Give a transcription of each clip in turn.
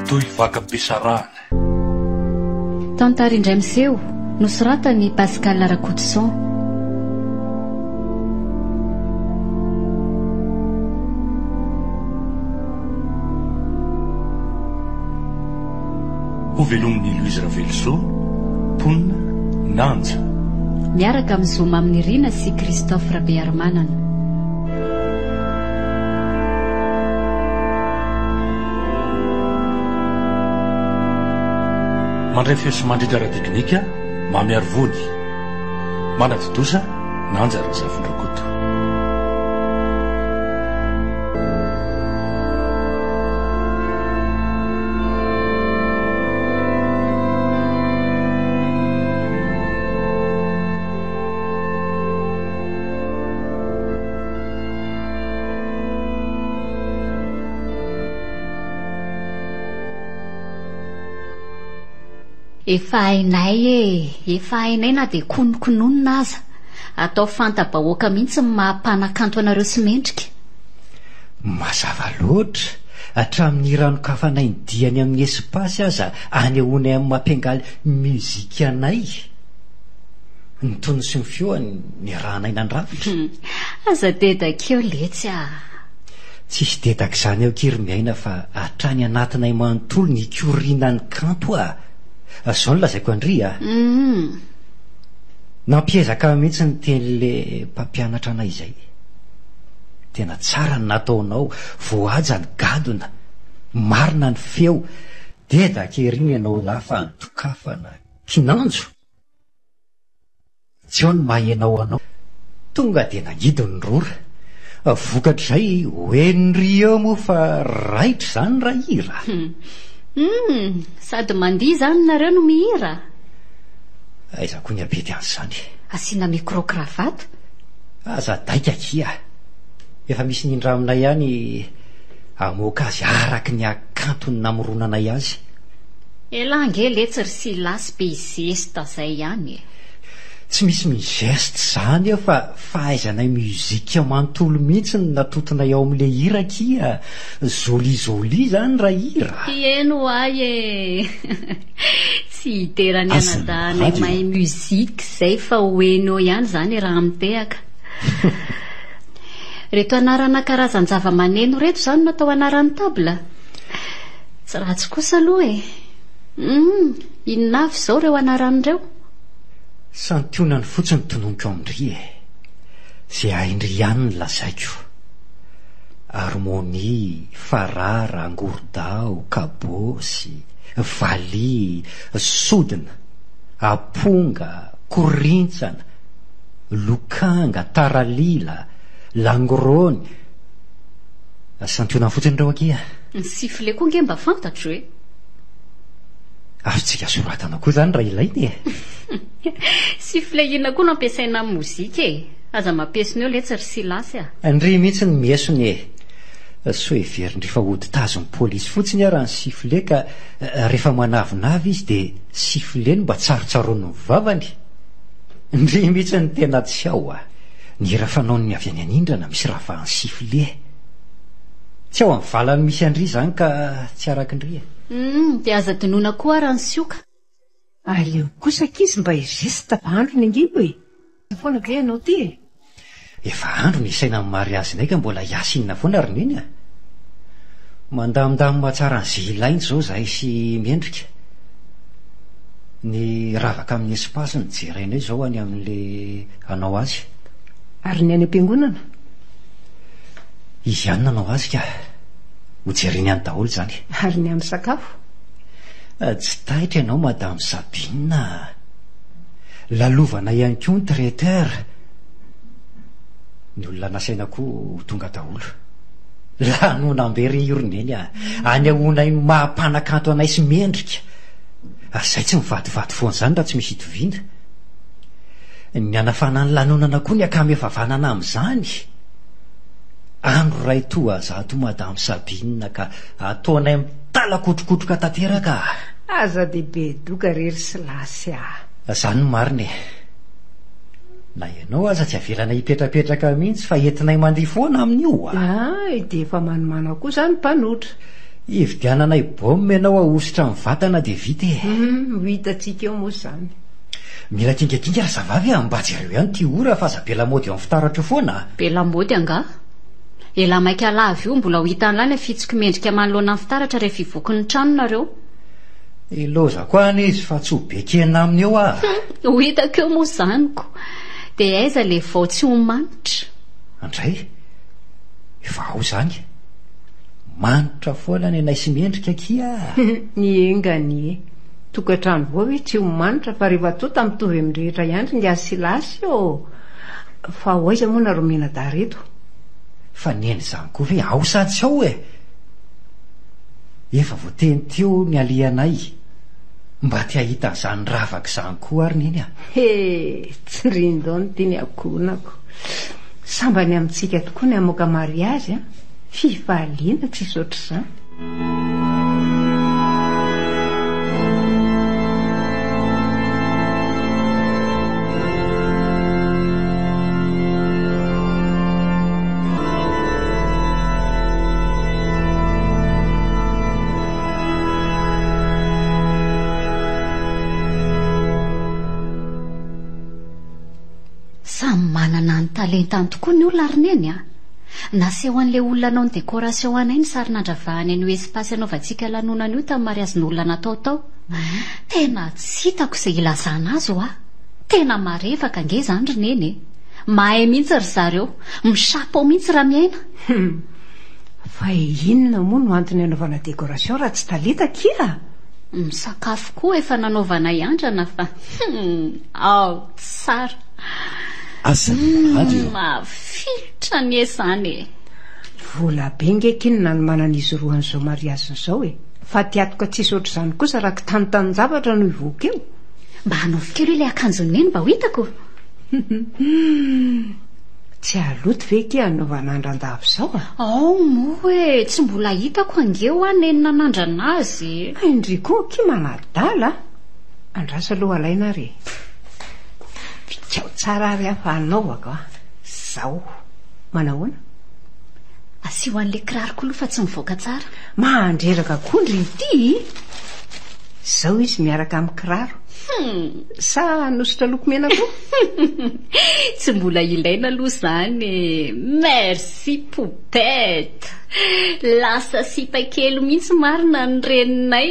Toy vakam-pisarahana. Tantara indray miseho, nosoratan'i Pascal Rakotoson. Hovelomin'i Louise Ravelosoa, mponina, Nanja. Miaraka amin'i Zo Maminirina sy Christophe Rabearimanana. Mandray feo sy mandrindra ara-teknika, Mamy Arivony. Manatontosa, Nanja Razafindrakoto. Efa hainay e! Efa hainay na dia konokononina aza. Atao fanta-bahoaka mihitsy ny maha mpanakanto anareo sy mendrika. Mazava loatra, hatramin'ny hira nokafanay ny diany amin'ny espace aza anehoanay amin'ny mampiangaly musique anay. Ny tonony sy ny feony niarahanay nandrafitra. Aza dedaka eo letsy ah! Tsisy dedaka izany ao akia ry miaina fa hatrany anatinay manontolo ny ikorianan'ny kanto ah! Zao no lazaiko an-dry ah! Nampiezaka ahy mihitsy ny tenin'le mpampianatra anay izay. Tena tsara ny nataonao, voahaja ny gadona, marina ny feo, dedaka ery ny anao lahy fa nodokafana, kinanjo! Tsy ao ny maha ianao anao. Tonga dia nangidy ny rora. Vokatr'izay ho henon'i Rio moa fa raitra izany raha hira. Humm! Sady mandihy izany nareo no mihira? Aiza koa ny habety an'izany. Asiana micro cravate? Aza daika akia. Efa misy nindraminay ihany hamoaka azy araka ny hakanton'ny namoronanay azy. Elah ange letsy ry Silasy be zesta zay ihany e. Tsy misy mi-geste zany eo fa fahaizanay musique manontolo mihitsy no natotonay ao amin'le hira akia, joli joli zany raha hira. Heno ho'ahy e! Tsy hidera ny anadahanay mahay musique zay fa ho heno eo ihany zany raha mitehaka. Reto anarana karazan-javamaneno reto zany no atao anaran'ny table? Tsy ratsy kosa aloha e! Humm, inona avy izao ireo anarana ireo? Santionany fotsiny tononiko amin-dry e! Ze hain-dry ihany no lazaiko. Harmonie, farara, angorodao, kabôsy, valiha, sodina, aponga, korintsana, lokanga, taralila, langorôny, santionany fotsiny ireo akia. Ny sifflet koa nge mba fantatro e! Azontsika soratana koa izany raha ilaina e! Sifflet inona koa no ampiasaina amin'ny mozika e? Aza mampiesona eo letsy ry Silasy a! Ndry mihitsy ny miesona e! Sao heverin-dry fa hody tazon'ny polisy fotsiny ara ny sifflet ka rehefa manavinavy izy dia sifflet no mba tsarotsaroany ny vavany! Ndry mihitsy ny tena tsy ao a! Ny hira fanaon'ny avy any anindrana misy ravahan'ny sifflet. Tsy ao amin'ny valany misy an-dry izany ka tsy araky ndry e. Humm, dia aza adinoina koa ara ny sioka. Aleo kosa ankizy mba hi-geste fa androny ange io e! Foana ve ianao ty e? Efa andro ny isaina amin'ny mariazinay ka mbola hiasa inona foana ry Neny a! Mandamindamina tsara an'izay ilaina izao izahay sy Mendrika. Ny ravaka amin'ny espace no jerainay izao any amin'ilay hanao azy. Ary ny any am-piangonana? Izy ihany nanao azy ka. Ho jereny any daholo izany. Ary ny amin'ny sakafo? Tsy taitra ianao Madame Sabine a! Lalovana ihany koa ny traiteur. Ny olona nasaina koa ho tonga daholo. Lanonam-be re io ry Neny a! Anehoanay ny maha mpanakanto anay sy mendrika. Ary izay tsy mivadivady foana izany raha tsy misy itoviana. Ny hanafana ny lanonana koa ny akama efa vanana amin'izany. Andro iray toa zato Madame Sabine ka ataonay mitalakotrokotroka tanteraka a! Aza dia be doka re ry Silasy a! Zany no marina e! Na ianao aza tsy avelanay hipetrapetraka mihitsy fa entinay mandeha foana amin'io a! Hay, dia efa manomana koa izany mpanotra. Hividiananay baume ianao ahosotra amin'ny vatana dia vita e. Hum, ho hitantsika eo moa izany. Mila kingakinga ry zavavy a, mba jereo ihany ity ora fa aza be lamaody eo amin'ny fitaratra eo foana a. Be lamaody angaha? Elah maika lava io, mbola ho hitan'lah ny afitsiko mendrika manoloana ny fitaratra rehefa hivoky ny trano nareo. Ilaozako any izy fa tsy ho be kena aminy eo aho. Hum, ho hitako eo moa izany ko. Dia aiza le vao tsy ho manitra? Andray, efa ao izany. Manitra foana ny anay sy mendrika akia a! Ny enga anie. Tokantrano vao ve tsy ho manitra fa rehefa tota mitovy amin'ny rehetra ihany ry ngahy sy lasy ô! Fa ho aiza moa nareo mianadahy reto? Fa neny izany koa ve ao sa tsy ao e? Efa voateny teo ny alehanay. Mba te hahita an'izany ravaka izany koa ary neny a! He! Tsindrin-doha ity ny ankohonako. Sambany amintsika tokoa ny hamoaka mariazy an! Fifaliana tsisy ohatr'izany. Samy manana ny talentany tokoa ny olona ry Neny a! Naseho an'ilay olona nanao ny décoration anay ny sary nandravahany an'io espace anaovantsika lanonana io tamin'ny mariazin'olona natao tao. Tena tsy hitako izay hilazana azy hoa! Tena marevaka ange izany ry Neny e! Mahay mihitsy ry zareo! Mi-chapeau mihitsy raha miaina! Hum! Fa inona moa no antony anaovana décoration raha tsy talenta akia? Ny sakafo koa efa nanaovanay andrana fa hum! Ao tsara! Asa ny radio. Hum! Mafilotra anie izany e! Vola be nge akia no nanomanan'izy roa an'izao mariaziny izao e! Fatiantoka tsisy ohatr'izany kosa raha kitanitanin-javatra no hivoaka eo! Mba anaovy kely hoe ilay akanjon'i Neny mba ho hitako! Tsy haloto ve akia hanaovana andrandava izao a? Ao moa e! Tsy mbola hitako ange hoa Neny nanandrana azy e! Hay ndry koa akia manadala a! Andraso aloha alaina ary e! Bikao tsara ary aho fa hanaovako a! Zao! Manahoana? Asio an'ilay kiraroko aloha fa tsy mivoaka tsara. Mandreraka koa ndry ity i! Zao izy miaraka amin'ny kiraro. Sa hanosotra lokomena koa? Tsy mbola ilaina aloha izany e! Merci poupette! Lasa sipa kely mihitsy marina ny reninay.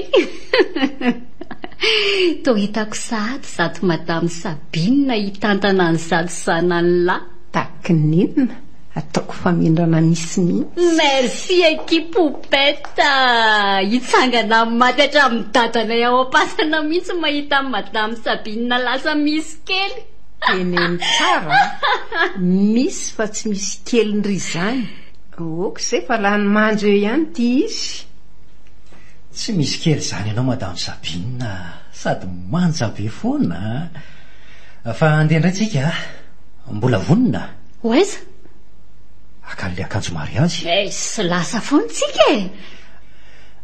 Toa hitako sahady izato Madame Sabine hitantana an'izato zanany lahy. Takininona? Ataoko famindrana misy mihitsy. Merci akia poupette a! Hitsangana amin'ny maty hatramin'ny dadanay ao am-pasana mihitsy mahita an'i Madame Sabine lasa misy kely. Teneno tsara a! Misy fa tsy misy kely ndry izany. Ok izay fa lany manjo eo ihany ity izy. Tsy misy kely izany ianao Madame Sabine a! Sady manja be foana a! Fa andeha indray tsika a! Mbola vonona? Ho aiza? Haka an'ilay akanjo mariazy. Eiss, lasa foana tsika e!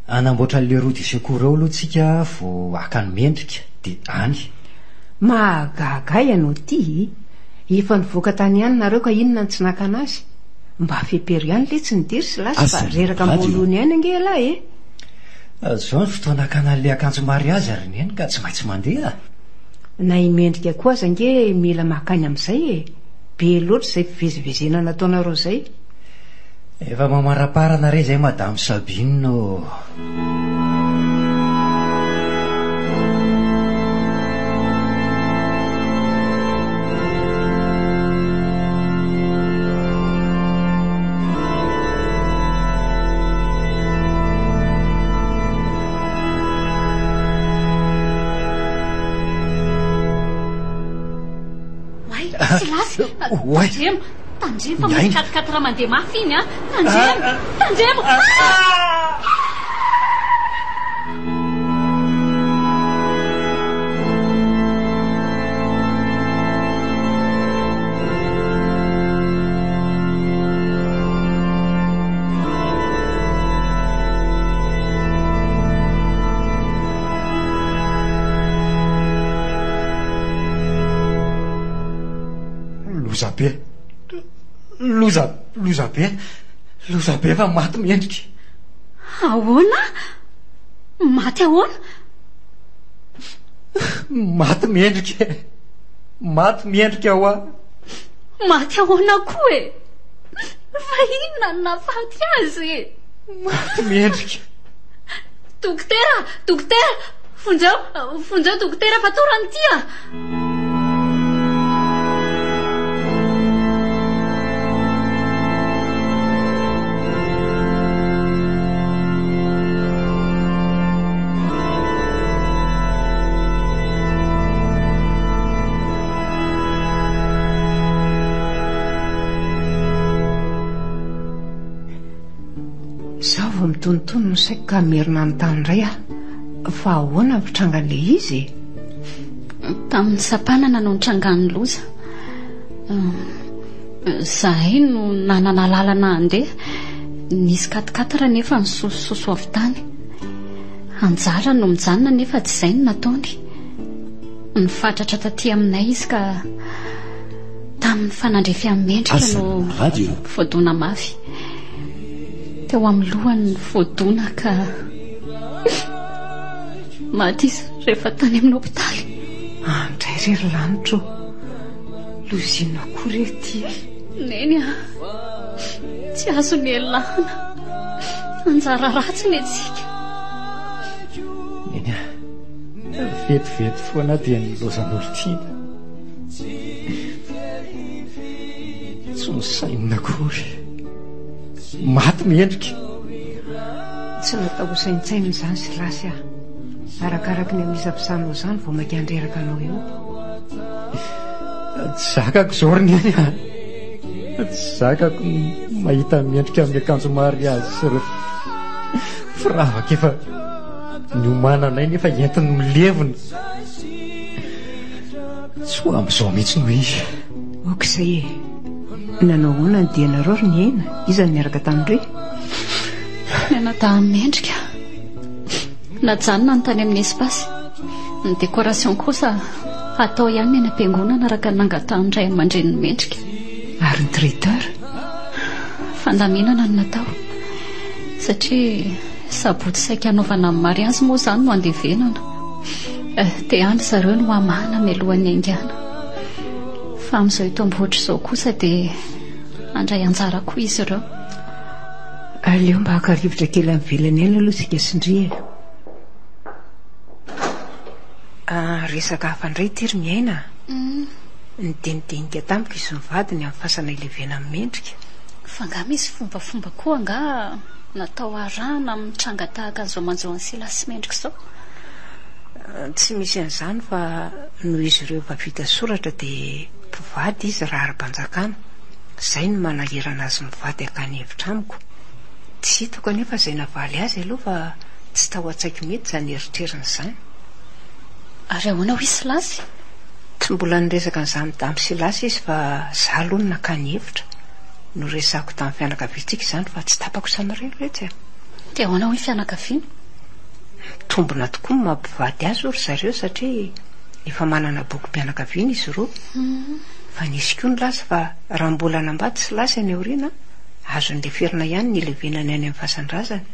Hanamboatra an'ilay roue de secours eo aloha tsika vao haka an'i Mendrika dia any. Mahagaga ahy ianao ity! Efa nivoaka tany ihany nareo ka inona no tsy nakana azy? Mba fepero ihany letsy ny diry sy lasy fa reraka am-boalohany ihany ange ialahy e! Izao ny fotoana hakana an'ilay akanjo mariazy ry Neny ka tsy maintsy mandeha. Na i Mendrika koa aza ange mila maka aina amin'izay e! Be loatra izay fivezivezena nataonareo izay. Efa mamaraparana re izay Madame Sabine ô! Oay, Silasy, tandremo, tandremo fa misy quatre-quatre mandeha mafy iny an! Tandremo, tandremo! Loza be. Loza, loza be. Loza be fa maty mendrika. Ahoana? Maty ahoana? Maty mendrika e! Maty mendrika hoa! Maty ahoana koa e? Fa inona no nahafaty azy e? Maty mendrika. Dokotera! Dokotera! Vonjeo! Vonjeo dokotera fa torana ity a! Izaho vao mitonontono ny saiko ka hamerina hanontany indray aho. Fa ahoana ny fitrangan'ilay izy e? Tamin'ny sampanana no nitrangan'ny loza. Izahay no nanana lalana handeha. Nisy quatre-quatre nefa nisosososo avy tany. Anjarany no mijanona nefa tsy izay no nataony. Nifatratra taty aminay izy ka tamin'ny fanandrify amin'ny mendrika no voadona mafy. Teo amin'ny lohany no voadona ka maty izy rehefa tany amin'ny hopitaly. Andray re ry lanitro ô! Loza inona koa re ity e? Neny a! Tsy azo nialana. Anjara ratsy ny antsika. Neny a! Vetivety foana dia nilaozan'olon-tiana. Tsy nosainina akory. Maty mendrika. Tsy natao ho saintsainina izany Silasy a. Arakaraky ny amisapisanao izany vao mainka handreraka anao eo. Tsy zakako izao ry Neny a. Tsy zakako ny mahita mendrika amin'ny akanjo mariazy sy ireo firavaka efa niomananay nefa entiny milevina. Tsy ho amin'izao mihitsy no izy. Ok izay e. Nanao ahoana ny dianareo ry Niaina? Iza no niaraka tamin-dry? Ny anadahin'i Mendrika. Najanona ny tany amin'ny espace. Ny décoration kosa hatao ihany ny any am-piangonana araka ny nangatahan'ny ray aman-drenin'i Mendrika. Ary ny traiteur? Fandaminana no natao. Satria sabotsy saika hanaovana ny mariazy moa izany no handevenana. Eh, te andry zareo no hamahana mialohan'ny haingana. Fa amin'izao eto Ambohitra izao kosa dia handray anjara koa izy ireo. Aleo mba haka rivotra kely any ivelany any aloha isika sy ndry e. Ah, resaka hafa indray ity ry Miaina a. Mm. Nidinidinika tamiko izy mivady ny amin'ny fasana ilevenan'i Mendrika. Fa angaha misy fombafomba koa angaha natao arahana amin'ny tranga tahaka an'izao manjo an'i Silasy sy Mendrika izao? Tsy misy an'izany fa noho izy ireo efa vita soratra dia mpivady izy raha ara-panjakana. Izay no manahirana azy mivady hakany hevitra amiko. Tsy hitako anefa izay navaly azy aloha fa tsy tao an-tsaiko mihitsy izany eritreriny izany. Ary ahoana hoy Silasy? Tsy mbola niresaka an'izany tamin'i Silasy izy fa za aloha no nakany hevitra. Noresahako tamin'ny fianakaviantsika izany fa tsy tapako samirery letsy a! Dia ahoana hoy ny fianakaviana? Mitombina tokoa ny maha mpivady azy hoy ry zareo satria efa manana bokim-pianakaviana izy roa. Fa nisy koa nilaza fa raha mbola hanambady Silasy any aoriana, azony leferina ihany ny hilevenany any amin'ny fasan-drazany.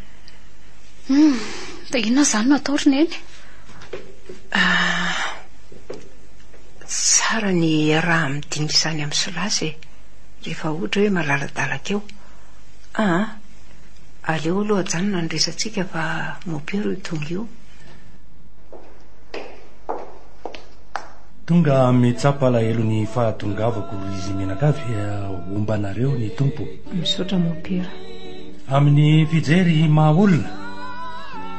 Hum, dia inona izany no atao ry Neny? Ah, tsara ny iaraha-midinika izany amin'i Silasy e, rehefa ohatra hoe malaladalaka eo. Aa, aleo aloha ajanona ny resatsika fa mopera io tonga io. Tonga mitsapa alahelo ny fahatongavako ry izy mianakavy, homba anareo ny Tompo. Misaotra mopera. Amin'ny fijery maha olona,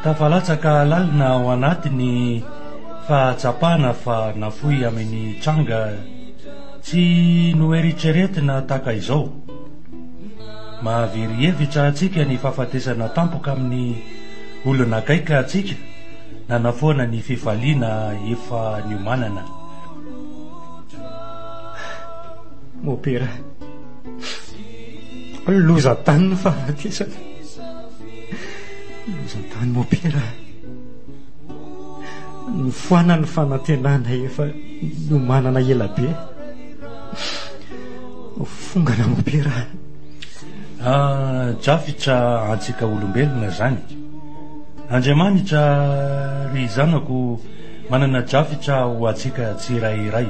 tafalatsaka lalina ao anaty ny fahatsapana fa nafoy amin'ny tranga tsy noeritreretina tahaka izao. Mahavery hevitra antsika ny fahafatesana tampoka amin'ny olona akaiky antsika nanafoana ny fifaliana efa niomanana. Mopera. Loza tany ny fahafatesana. Loza tany mopera. Nifoana ny fanantenana efa niomanana ela be. Fongana mopera. Ah, drafitra antsika olombelona zany. Andriamanitra ry zanako manana drafitra ho antsika tsirairay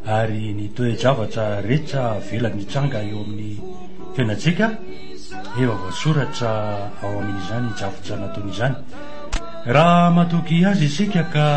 ary ny toe-javatra rehetra avela mitranga eo amin'ny fiainantsika efa voasoratra ao amin'izany drafitra nataony izany. Raha matoky Azy isika ka.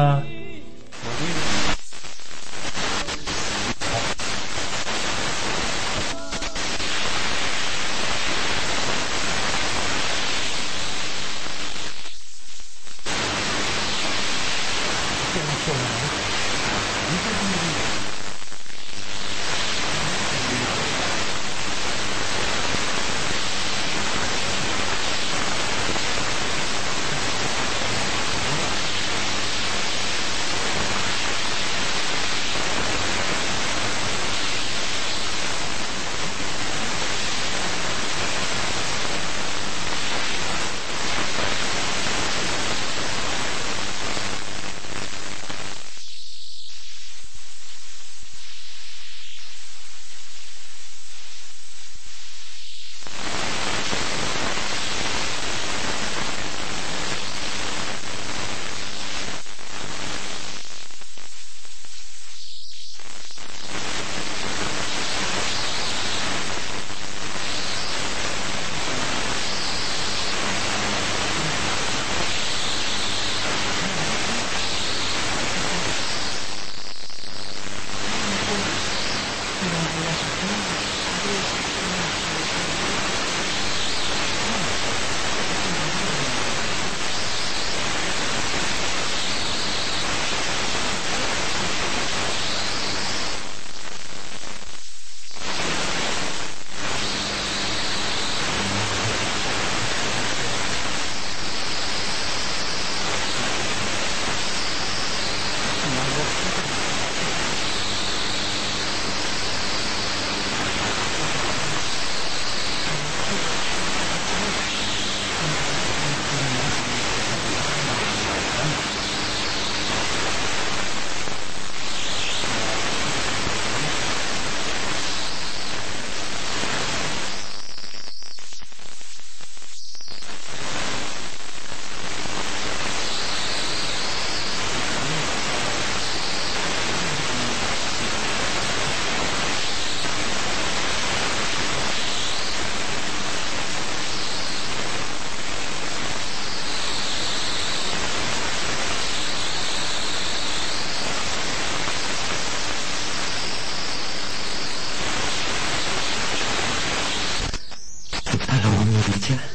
Mitalaho aminao mihitsy aho.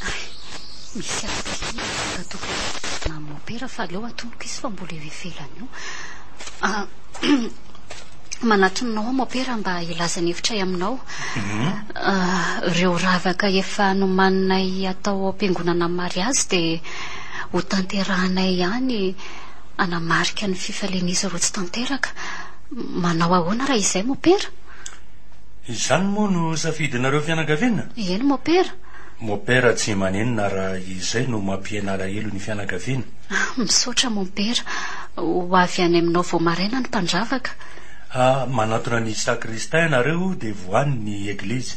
Hay, misy azy tokony amin'ny mopera fa aleo atonoko izy fa mbola eo ivelany eo. Ah, Manatona anao aho Mopera mba hilaza ny hevitray aminao. Ireo ravaka efa nomaninay atao ao am-piangonana amin'ny mariazy dia ho tanterahanay ihany hanamarika ny fifalian'izy ireo tsy tanteraka. Manao ahoana raha izay Mopera? Izany moa no safidinareo fianakaviana? Eny Mopera. Mopera tsy manenina raha izay no mampihena alahelo ny fianakaviana. Misaotra Mompera. Ho avy any aminao vao maraina ny mpandravaka. Ah, manatona ny sacristain nareo dia voany ny eglizy.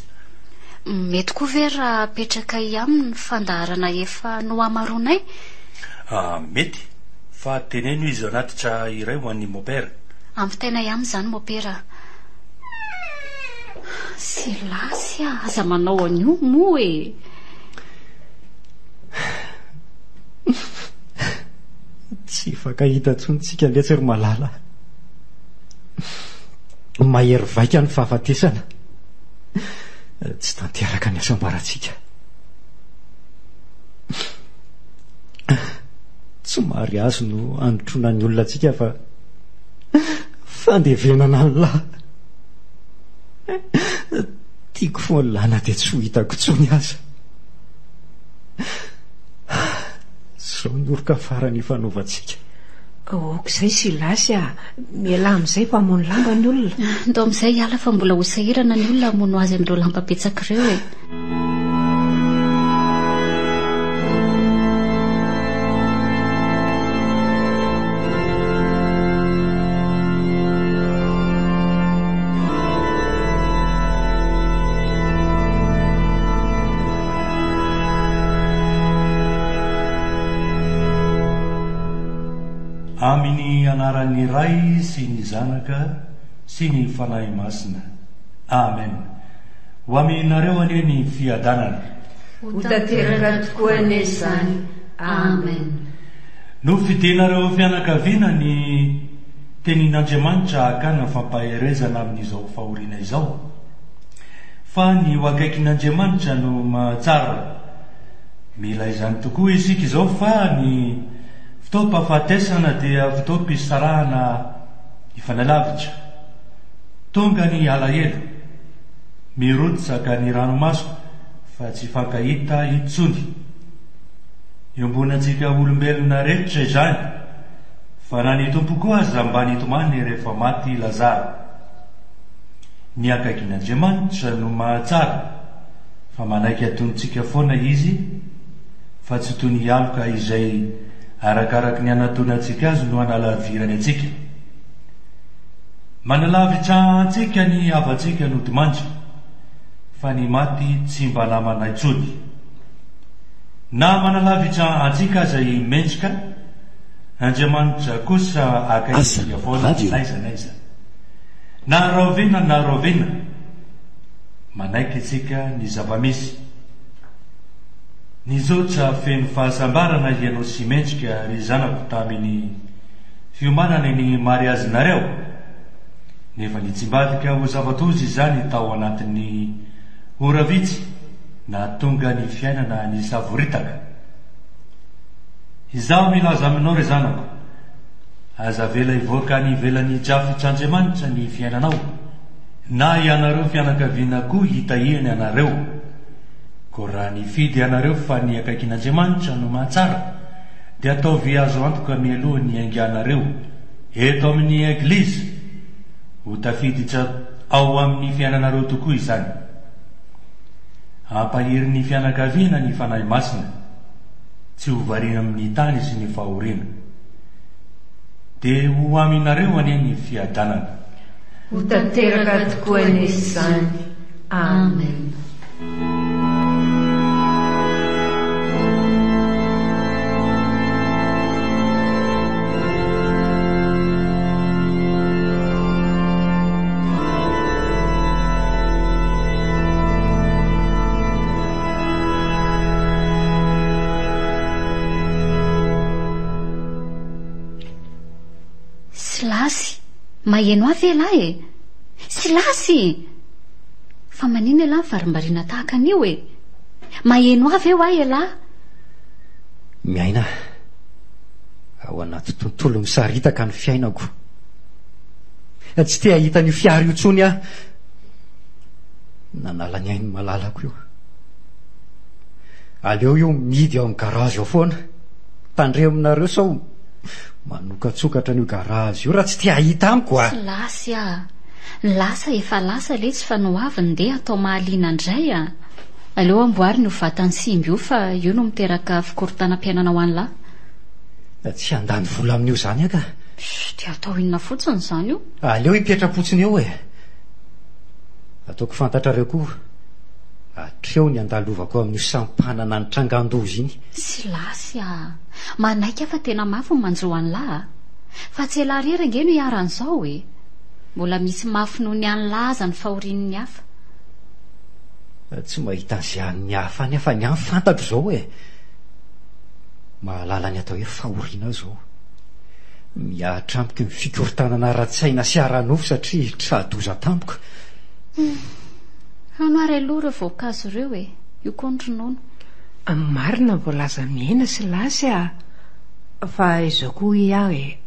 Mety koa ve raha apetrakay aminy ny fandaharana efa nohamaroanay? Ah, mety. Fa teneno izy hanatitra iray ho an'ny Mopera. Ampitainay aminy izany Mopera a. Silasy a, aza manao an'io moa e. Tsy hifankahita intsony tsika letsy ry malala. Mahery vaika ny fahafatesana. Tsy tanteraka ny hasambarantsika. Tsy mariazy no anotrona ny olona antsika fa fandevenana an'lah. Tiako foana lah na dia tsy ho hitako intsony aza. Izao ny oroka farany ifanaovantsika. Aoka izay Silasy a! Mialà amin'izay fa hamono lamba ny olona. Ndao amin'izay hiala fa mbola ho sahirana ny olona hamono azy amin'ireo lamba betsaka ireo e! Amin'ny anaran'ny Ray sy ny Zanaka sy ny Fanahy Masina. Amen. Ho aminareo anie ny fiadanana. Ho tanteraka tokoa anie izany. Amen. Nofidinareo fianakaviana ny Tenin'Andriamanitra hakana fampaherezana amin'izao fahoriana izao. Fa ny ho akaikin'Andriamanitra no mahatsara. Mila izany tokoa isika izao fa ny fotoam-pahafatesana dia fotoam-pisarahana hifanalavitra. Tonga ny alahelo, mirotsaka ny ranomaso fa tsy hifankahita intsony. Iombonantsika olombelona rehetra izany fa na ny Tompo koa aza mba nitomany rehefa maty i Lazara. Ny akaikin'Andriamanitra no mahatsara fa manaiky atontsika foana Izy fa tsy toy ny aloka izay arakaraky ny anatonantsika azy no analavirany antsika. Manalavitra antsika ny havantsika nodimandry fa ny maty tsy mba namana intsony. Na manalavitra antsika aza i Mendrika, Andriamanitra kosa akaikintsika foana n'aiza n'aiza. Na rahoviana na rahoviana, manaiky isika ny zava-misy. Nizotra feno fahasambarana ianao sy Mendrika ry zanako tamin'ny fiomanana ny mariazinareo. Nefa nitsimbadika ho zava-doza izany tao anatin'ny ora vitsy nahatonga ny fiainana nisavoritaka. Izaho milaza aminao ry zanako, aza avela hivoaka any ivelan'ny drafitr'Andriamanitra ny fiainanao, na ianareo fianakaviana koa hitahiany anareo. Koa raha nifidy ianareo fa ny akaikin'Andriamanitra no mahatsara, dia ataovy azo antoka mialoha ny hiainganareo eto amin'ny Eglizy. Ho tafiditra ao amin'ny fiainanareo tokoa izany. Hampahery ny fianakaviana ny Fanahy Masina, tsy ho variana amin'ny tany sy ny fahoriana. Dia ho aminareo anie ny fiadanana. Ho tanteraka tokoa anie izany. Amen. Silasy, maheno ahy ve ialahy e? Silasy! Fa maninona ialahy mivarimbariana tahaka an'io e? Maheno ahy ve hoa ialahy? Miaina ao anaty tontolo misaritaka ny fiainako. Tsy te hahita an'io fiara io intsony aho. Nanala ny ain'ny malalako io. Aleo io mihidy ao amin'ny garage ao foana. Tandremonareo sao manokatsokatra an'io garage io raha tsy te hahita amiko a! Tsy lasy ah! Ny lasa efa lasa letsy fa ny ho avy ndeha atao mahaliana indray a! Aleo amboarina io vatan'ny simba io fa io no miteraka fikorontanam-piainana ho an'lah. Tsy handany vola amin'io izany aho ka. Shh, dia atao inona fotsiny izany io? Aleo hipetra-potsiny eo e! Ataoko fantatrareo koa hatreo ny andalovako amin'io sampanana nitrangan-doza iny. Silasy a! Manaiky aho fa tena mafy ny manjo an'lah a! Fa tsy elah irery ange no iharan'izao e! Mbola misy mafy noho ny an'lah aza ny fahorian'ny hafa. Tsy mahita an'izay an'ny hafa any aho fa ny ahy fantatro izao e! Mahalala ny atao hoe fahoriana aho izao. Mihatra amiko ny fikorontanana ara-tsaina sy ara-nofo satria tra-doza tampoka. Humm. Hano ary aloha ireo voankazo ireo e! Io koa ny ronono. Marina ny voalazan'i Miaina sy Lasy a! Fa izao koa hoy aho e!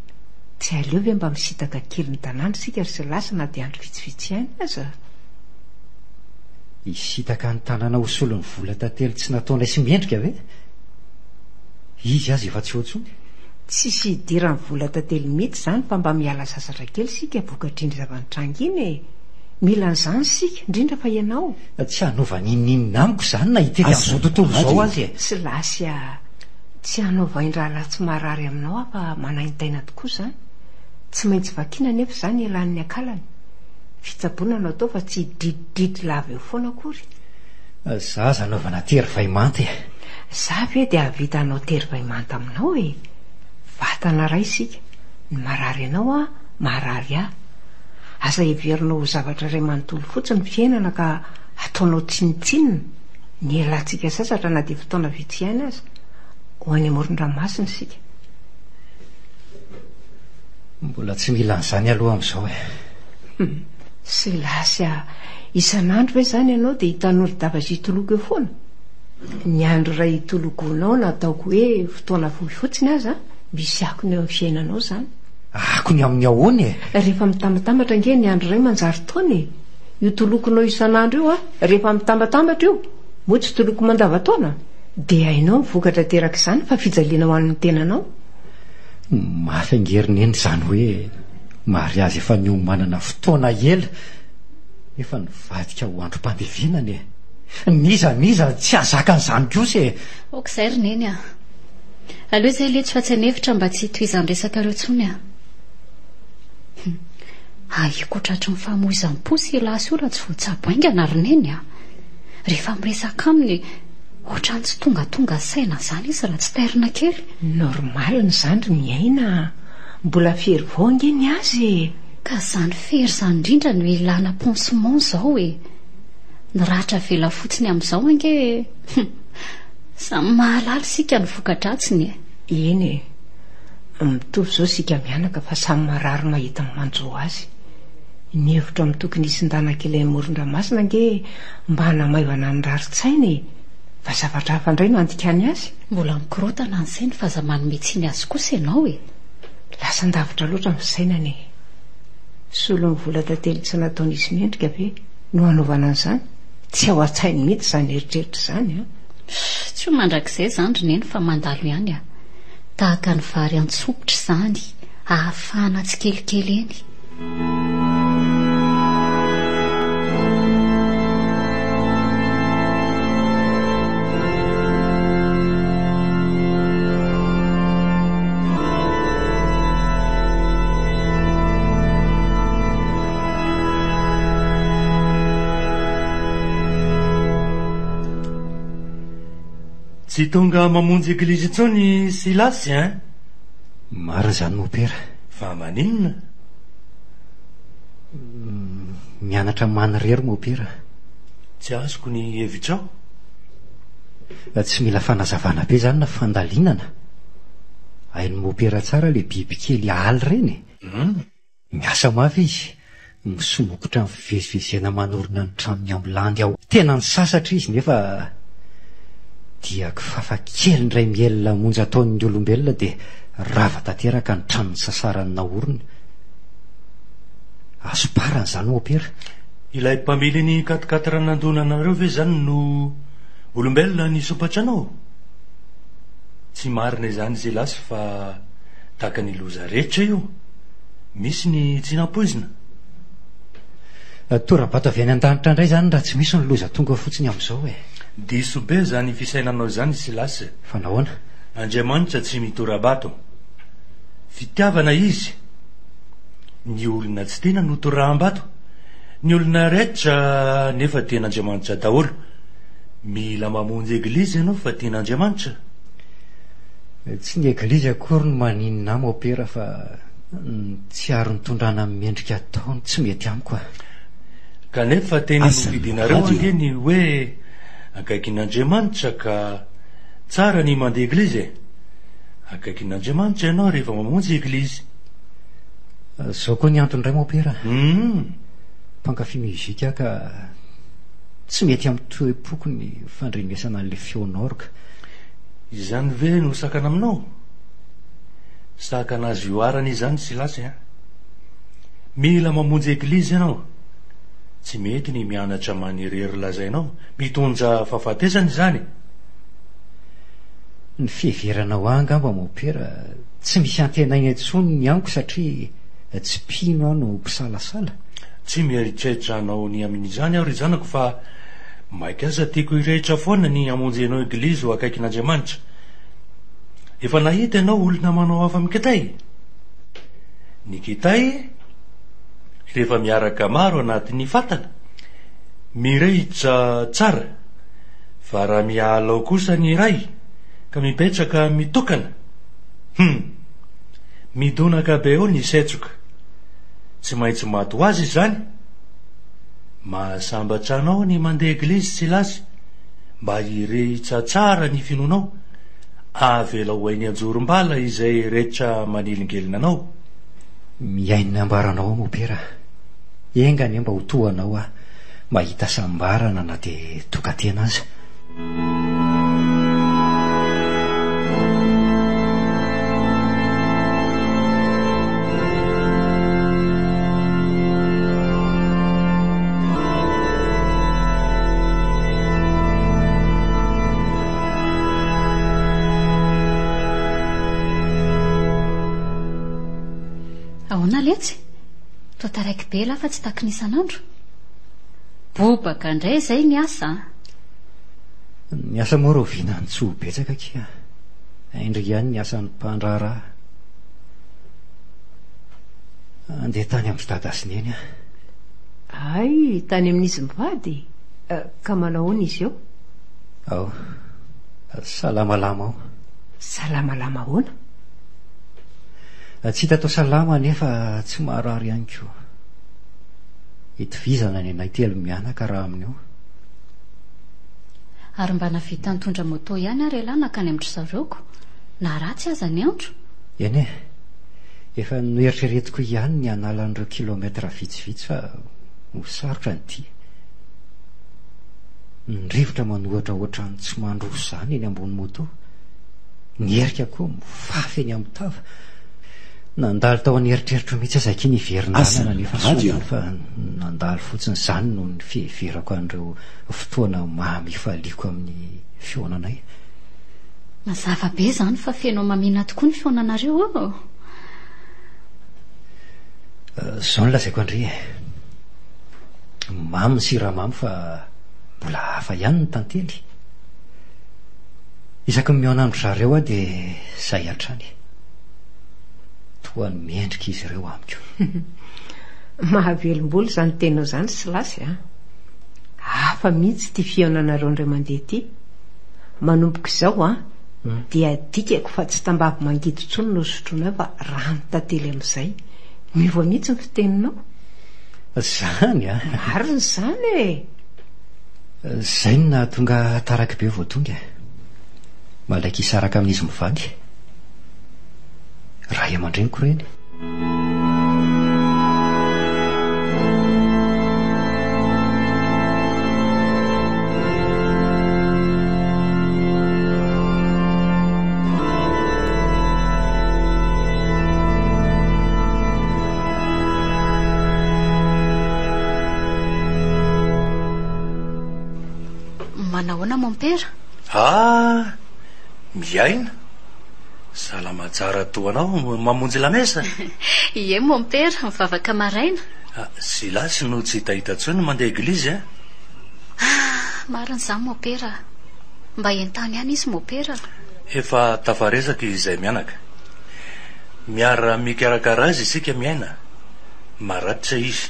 Tsy aleo ve mba misintaka kely ny tanàna isika ry Silasy na dia andro vitsivitsy ihany aza? Hisintaka ny tanàna ho solon'ny vola tantely tsy nataonay sy mendrika ve? Izy aza efa tsy eo intsony. Tsisy idiran'ny vola tantely mihitsy izany fa mba miala sasatra kely isika vokatr'iny zava-nitranga iny e! Mila an'izany isika, indrindra fa ianao. Tsy hanova n'inon'inona amiko izany na hitety an'izao tontolo izao aza e! Silasy a! Tsy hanao vain-drahalahy tsy marary aminao aho fa manaintaina tokoa izany. Tsy maintsy vakiana anefa izany hialan'ny akalany. Fitsaboana no atao fa tsy hidridridry lava eo foana akory. Za aza anaovana tery vay manta e! Za ve dia hahavita hanao tery vay manta aminao e! Vatana iray isika. Ny marary anao an, maharary ahy. Aza heverinao ho zavatra iray manontolo fotsiny ny fiainana ka ataonao tsinontsinona. Ny hialantsika sasatra na dia fotoana vitsy ihany aza. Ho any amoron-dranomasina isika. Mbola tsy mila an'izany aloha amin'izao e. Hum. Silasy a! Isan'andro ve izany ianao dia hitanolo-dava sy hitoloko eo foana? Ny andro iray hitolokoanao na ataoko hoe fotoana fohy fotsiny aza, misy akony eo amin'ny fiainanao izany. Akony amin'ny ahoana e? Rehefa mitambatambatra ange ny andro iray manjary taona e! Io tolokonao isan'andro io a, rehefa mitambatambatra io, moa tsy toloko mandavantaona? Dia hainao ny vokatra aterak'izany fa fijaliana ho an'ny tenanao. Mafy ange ry neny izany hoe mariazy efa niomanana fotoana ela nefa nivadika ho androm-pandevenana e! N'iza n'iza tsy hahazaka an'izany kosa e! Ok izay ry neny a! Aleo izay letsy fa tsy an'efitra mba tsy hitohizan'ny resakareo intsony a! Hum! Ahiako ho tratry ny famoizam-po sy elasy io raha tsy voatsabo haingana ry neny a! Rehefa miresaka aminy ohatran'ny tsy tongatonga saina izany izy raha tsy tairina kely. Normal ny zandry miaina a! Mbola fery vao ange ny azy e! Ka izany fery izany indrindra no ilana pansement izao e! Ny ratra avela fotsiny amin'izao ange e! Hum! Samy mahalala isika ny voka-dratsiny e! Eny e! Mitovy izao isika mianaka fa samy marary mahita ny manjo azy. Ny hevitro amin'ny tokony hisindana kely any amoron-dranomasina ange mba hanamaivana ny rarin-tsaina e! Fa zavatra hafa indray no handikany azy. Mbola mikorontana ny sainy fa aza manome tsiny azy kosa ianao e! Lasan-davitra loatra ny fisainana e! Solon'ny vola tantely tsy nataon'izy mendrika ve no hanaovana an'izany? Tsy ao an-tsainy mihitsy izany eritreritra izany an! Tsy ho mandrakizay izany ry Neny fa mandalo ihany a! Tahaka ny vary an-tsopitra izany, ahafahana tsikelikely eny. Tsy tonga mamonjy eglizy intsony Silasy hein? Marina izany mopera. Fa maninona? Mianatra manirery mopera. Tsy azoko ny hevitrao. Tsy mila fanazavana be izany na fandalinana. Hain'i mopera tsara ilay bibikely aly ireny e. Miasa mafy izy, misongotra amin'ny fivezivezena manorina ny tranony amin'ny landy ao. Tena nisasatra izy nefa dia kifafa kely indray mihelina monja ataon'ny olombelona dia rava tanteraka ny trano nisasarany naorina. Hasomparana izany mopera. Ilay mpamily ny quatre quatre nandona anareo ve izany no olombelona nisompatra anao? Tsy marina izany Silasy fa tahaka ny loza rehetra io. Misy ny tsy nampoizina. Tora-bato avy any an-danitra indray izany raha tsy misy ny loza tonga fotsiny amin'izao e. Diso be izany fisainanao izany Silasy. Fa nahoana? Andriamanitra tsy mitora-bato. Fitiavana Izy. Ny olona tsy tiana no toraham-bato. Ny olona rehetra nefa tian'Andriamanitra daholo. Mila mamonjy eglizy ianao fa tian'Andriamanitra. Tsy ny eglizy akory no maninona ahy mopera fa ny tsiaro nitondrana ny mendrika atao no tsy mety amiko a. Kanefa teny nofidinareo ange ny hoe akaikin'Andriamanitra ka tsara ny mandeha eglizy e. Akaikin'Andriamanitra ianao rehefa mamonjy eglizy. Zao koa ny antony indray mopera. Mpankafy musique aho ka tsy mety amin'ny toe-poko ny fandrenesana an'ilay feon'orgue. Izany ve no sakana aminao? Sakana azo ihoarana izany Silasy a! Mila mamonjy eglizy ianao. Tsy mety ny mianatra manirery lazainao, mitondra fahafatesana izany. Ny fiheveranao ahy angamba mopera tsy misy antenaina intsony ny amiko satria tsy mpino aho no mpisalasala. Tsy mieritreritra hanao ny amin'izany aho ry zanako fa Maika aza tiako hirehitra foana ny hamonjenao eglizy ho akaikin'Andriamanitra. Efa nahita ianao olona manao hafa amin'ny kitay? Ny kitay rehefa miaraka maro anatin'ny fatana, mirehitra tsara, fa raha miala ao kosa ny iray ka mipetraka mitokana, hum! Midonaka be eo ny setroka. Tsy maintsy maty ho azy izany. Mahasambatra anao ny mandeha eglizy Silasy, mba hirehitra tsara ny finoanao, avelao ho eny anjorom-bala izay rehetra manelingelina anao. Mihaino ny ambaranao aho mopera. Enga anie mba ho toa anao aho, mahita hasambarana na dia tokan-tena aza. Ahoana letsy? Toa taraiky be lah fa tsy takina isan'andro. Bobaka indray izay ny asa an! Ny asa moa rahoviana no tsy ho betsaka akia. Hain-dry ihany ny asan'ny mpandraharaha. Andeha tany amin-dry dada sy neny aho. Hay, tany amin'izy mivady? Ka manao ahoana izy eo? Ao. Salamalama ao. Salamalama ahoana? Tsy hita atao salama nefa tsy marary ihany koa. Itovizana ny anay telo mianaka raha amin'io. Ary mba nahavita nitondra moto ihany ary ialahy nankany amin-dry zareo ko! Na ratsy aza ny andro. Eny e! Efa noeritreretiko ihany ny hanala an'ireo kilomètre vitsivitsy fa ho sarotra ny dia. Ny rivotra manohatra ohatran'ny tsy mandroso izany eny ambony moto. Ny erika koa mifafy eny amin'ny tava. Nandalo tao an'eritreritro mihitsy aza akia ny hiverin-dalana nefa soa ihany fa nandalo fotsiny izany noho ny fiheverako an'ireo fotoana mamy ifaliako amin'ny fihaonanay. Mazava be izany fa feno hamamiana tokoa ny fihaonanareo ô! Izao no lazaiko an-dry e! Mamy ny siramamy fa mbola hafa ihany ny tantely. Isaky ny mihaona amin-dry zareo aho dia izay hatrany. Toa ny mendrika izy ireo amiko. Mahavelom-bolo izany teninao izany Silasy a! Hafa mihitsy ity fihaonanareo indray mandeha ity. Manomboka izao an, dia adikako fa tsy tambavy mangidy intsony no sotroinao fa ranon-tantely amin'izay. Miova mihitsy ny fiteninao. Izany an! Marina izany e! Izay no nahatonga ahy taraiky be vao tonga e. Malaika hisaraka amin'izy mivady. Ray aman-dreniko ireny. Manahoana mompera? Ah! Miaina. Salama tsara toa anao mamonjy lamesa? Ie mompera, mivavaka maraina. Ah, Silasy no tsy hitahita intsony mandeha eglizy eh? Ah, marina izany mompera. Mba entano ihany izy mompera. Efa tafaresaka izay mianaka. Miara mikarakara azy isika miaina. Maratra izy.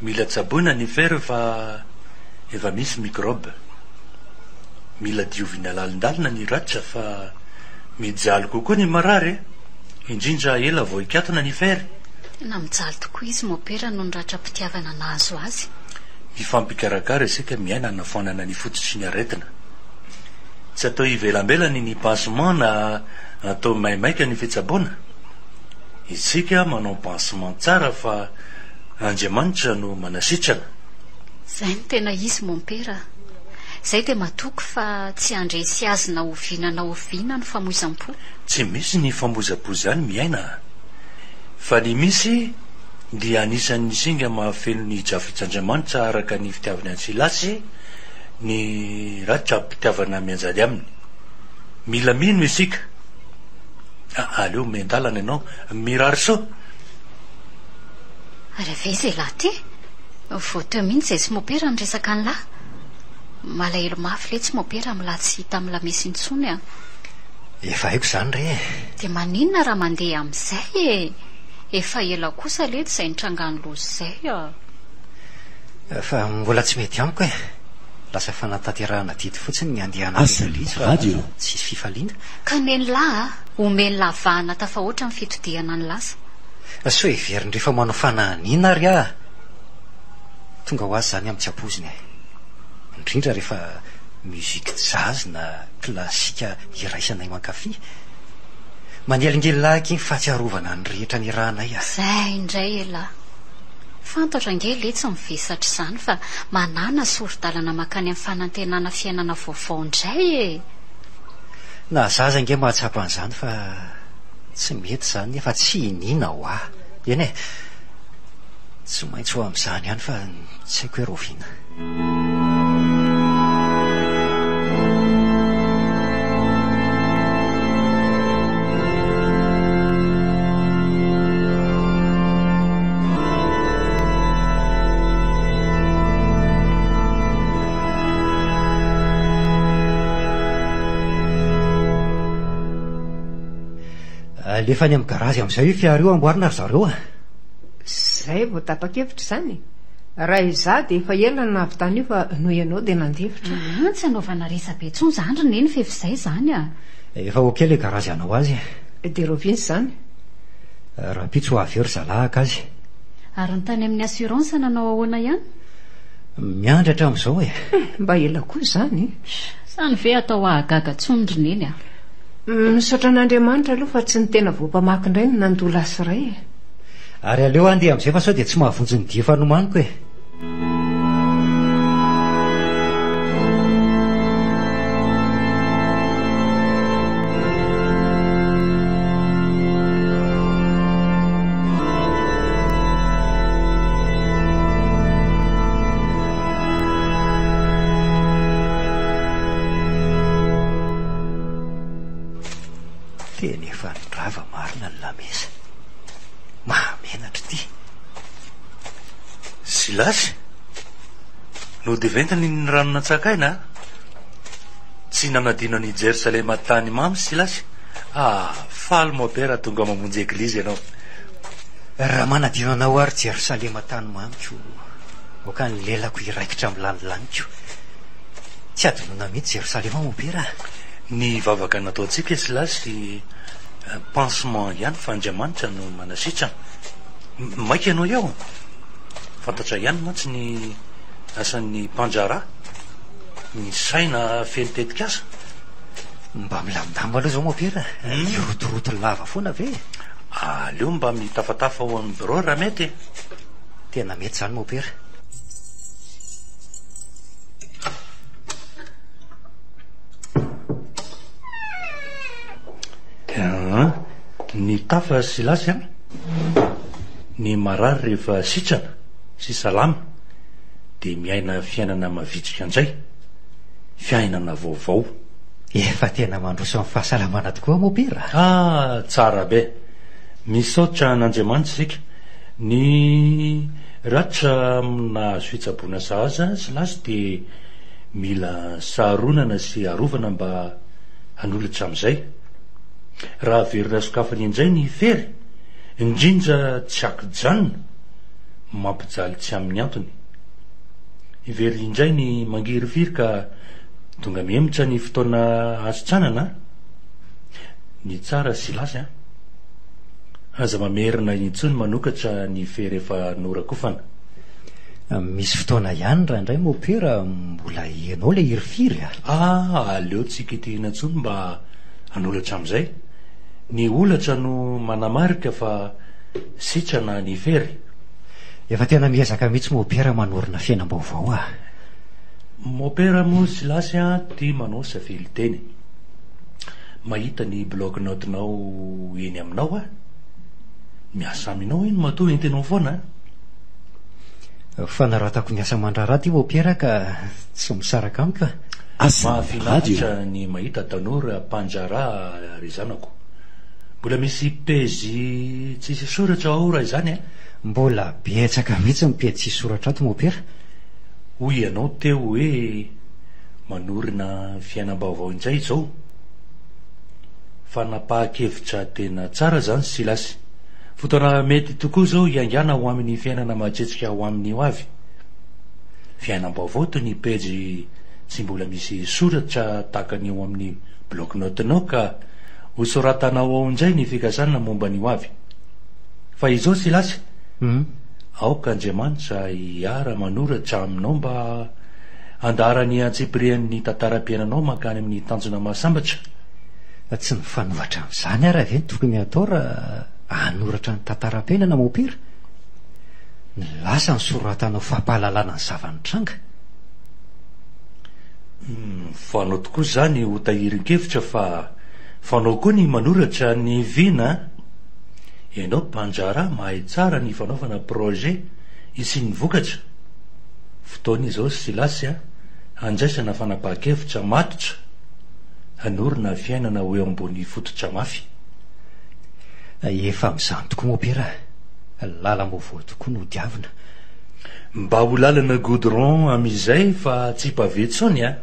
Mila tsaboina ny fer fa efa misy microbe. Mila diovina lalindalina ny ratra fa mijaly kokoa ny marary e! Indrindra ela vao hikatona ny fer. Tena mijaly tokoa izy mopera noho ny ratram-pitiavana nahazo azy. Mifampikarakara isika miaina hanafoanana ny fototry ny aretina. Tsy atao ivelambelany ny pansement na atao maimaika ny fitsaboana. Isika manao pansement tsara fa Andriamanitra no manasitrana. Zay no tena izy mompera a! Zay dia matoky fa tsy handresy azy na oviana na oviana ny famoizam-po. Tsy misy ny famoizam-po izany miaina a! Fa ny misy dia anisan'ny singa mahafeno ny drafits'Andriamanitra araka ny fitiavany an'i Silasy ny ratram-pitiavana mianjady aminy. Mila mino isika. Aleo miandalana ianao. Mirary soa. Ary avy aiza ialahy ity? Vao teo mihitsy izay sy mopera niresaka an'lah. Malahelo mafy letsy mopera amin'lah tsy hita amin'ny lamesa intsony an. Efa haiko izany re e. Dia maninona raha mandeha amin'izay e? Efa ela kosa letsy izay nitrangan'ny loza izay a. Fa mbola tsy mety amiko e. Lasa fanatanterahana adidy fotsiny ny andehanana Asa eglizy fa radio. tsisy fifaliana. Ka nen'lah a! Omen'lah vahana tafahoatra ny fitodihana ny lasa. Sao heveriny rehefa manao fanahaniana ary aho. Tonga ho azy izany amin'ny tsy ampoizina e. Indrindra rehefa musique jazz na classique iraisanay mankafy. Manelingelina ahy aky ny fahatsiarovana ny rehetra niarahanay a. Zay indray elah. Fantatro ange letsy ny vesatra izany fa manàna sori-dalana mankany amin'ny fanantenana fiainana vaovao indray e! Na za aza ange mahatsapa an'izany fa tsy mety izany nefa tsy iniana hoa. Eny e! Tsy maintsy ho amin'izany ihany fa tsy haiko hoe rahoviana. Alefa any amin'ny garazy amin'izay io fiara io amboarina ry zareo a! Izay vao tapa-kevitra izany e! Raha izaho dia efa ela no nahavita an'io fa noho ianao dia nandefitra. Aa, tsy anaovana resa-be intsony izany ry Neny f'efa izay izany a! Efa ok ilay garazy hanao azy e! Dia rahoviana izany? Rahampitso ho avy eo ry zalahy haka azy. Ary ny tany amin'ny assurance nanao ahoana ihany? Miandry hatramin'izao e! Mba ela koa izany e! Izany ve atao hahagaga intsony ry Neny a! Misaotra an'Andriamanitra aloha fa tsy ny tena voampamaky indray no nandoa lasy iray e! Ary aleo handeha amin'izay fa sao dia tsy mahavonjy ny dia efa nomaniko e! Tena efa nirava marina ny lamesa. Mahamenatra ity. Silasy, nody ventiny ny rano nantsakaina a! Tsy nanadino an'i Jerosalema tany mamy Silasy? Ah, faly mopera tonga mamonjy eglizy ianao. Raha manadino anao aho ry Jerosalema tany mamiko, aoka ny lelako hiraikitra amin'ny lanilaniko. Tsy hadinoina mihitsy Jerosalema mopera a! Ny vavaka nataontsika Silasy pansement ihany fa Andriamanitra no manasitrana. Maika ianao eo? Fantatra ihany mantsy ny asan'ny mpandraharaha, ny saina feno tetikasa. Mba milamindamina aloha izao mopera, hirotoroto lava foana ve e? Aleo mba mitafatafa ao amin'ny birao raha mety e. Tena mety izany mopera. Aa, ny tafa Silasy an! Ny marary rehefa sitrana sy salama dia miaina fiainana mavitrika indray, fiainana vaovao. Efa tena mandroso amin'ny fahasalamana tokoa mopera a! Ah, tsara be! Misaotra an'Andriamanitra isika. Ny ratra nahazo fitsaboana sahaza Silasy dia mila saronana sy arovana mba hanolotra amin'izay. Raha averina sokafana indray ny fery, indrindra tsy ankijanona, mampijaly tsy amin'ny antony. Hiverina indray ny mangirifiry ka tonga mihemotra ny fotoana hasitranana an! Ny tsara Silasy an! Aza mamerina intsony manokatra ny fery efa norakofana. Misy fotoana ihany indraindray mopera mbola heno ilay hirifiry a! Ah, aleo tsy kitihina intsony mba hanolatra amin'izay. Ny holatra no manamarika fa sitrana ny fery. Efa tena miezaka mihitsy mopera manorina fiainam-baovao a! Mopera moa Silasy a tia manao safely-teny. Mahita ny blog note-nao eny aminao aho. Miasa aminao iny matoa entinao foana a! Fanaratako ny asa aman-draharaha ity Mopera ka tsy misaraka amiko a! Mahafinaritra ny mahita tanora mpandraharaha ry zanako. Mbola misy pejy tsisy soratra ao raha izany a! Mbola betsaka mihitsy ny pejy tsisy soratra ato Mopera. Hoy ianao teo hoe manorina fiainam-baovao indray izao. Fanapahan-kevitra tena tsara izany Silasy. Fotoana mety tokoa izao hiaingàna ho amin'ny fiainana majetrika ho amin'ny ho avy. Fiainam-baovao toy ny pejy. tsy mbola misy soratra tahaka ny eo amin'ny bloc-notes-nao ka hosoratanao ao indray ny fikasana momba ny hoavy. Fa izao Silasy, aoka Andriamanitra hiara-manoratra aminao mba handaharany antsipiriany ny tantaram-piainanao mankany amin'ny tanjona mahasambatra. Tsy mifanohatra amin'izany ary ve ny tokony hatao raha hanoratra ny tantaram-piainana, Mompera? Ny lasa no soratanao fampahalalana ny zava-nitranga. Fanao tokoa izany ho tahirin-kevitra fa fanao koa ny manoratra ny vina an! Ianao mpandraharaha mahay tsara ny fanaovana projet hisian'ny vokatra. Fotoana izao Silasy a, handraisana fanapahan-kevitra matotra hanorina fiainana ho eo ambony fototra mafy. Efa amin'izany tokoa Mopera a! Lalam-baovao tokoa no diavina. Mba ho lalana goudron amizay fa tsy pavé tsony a!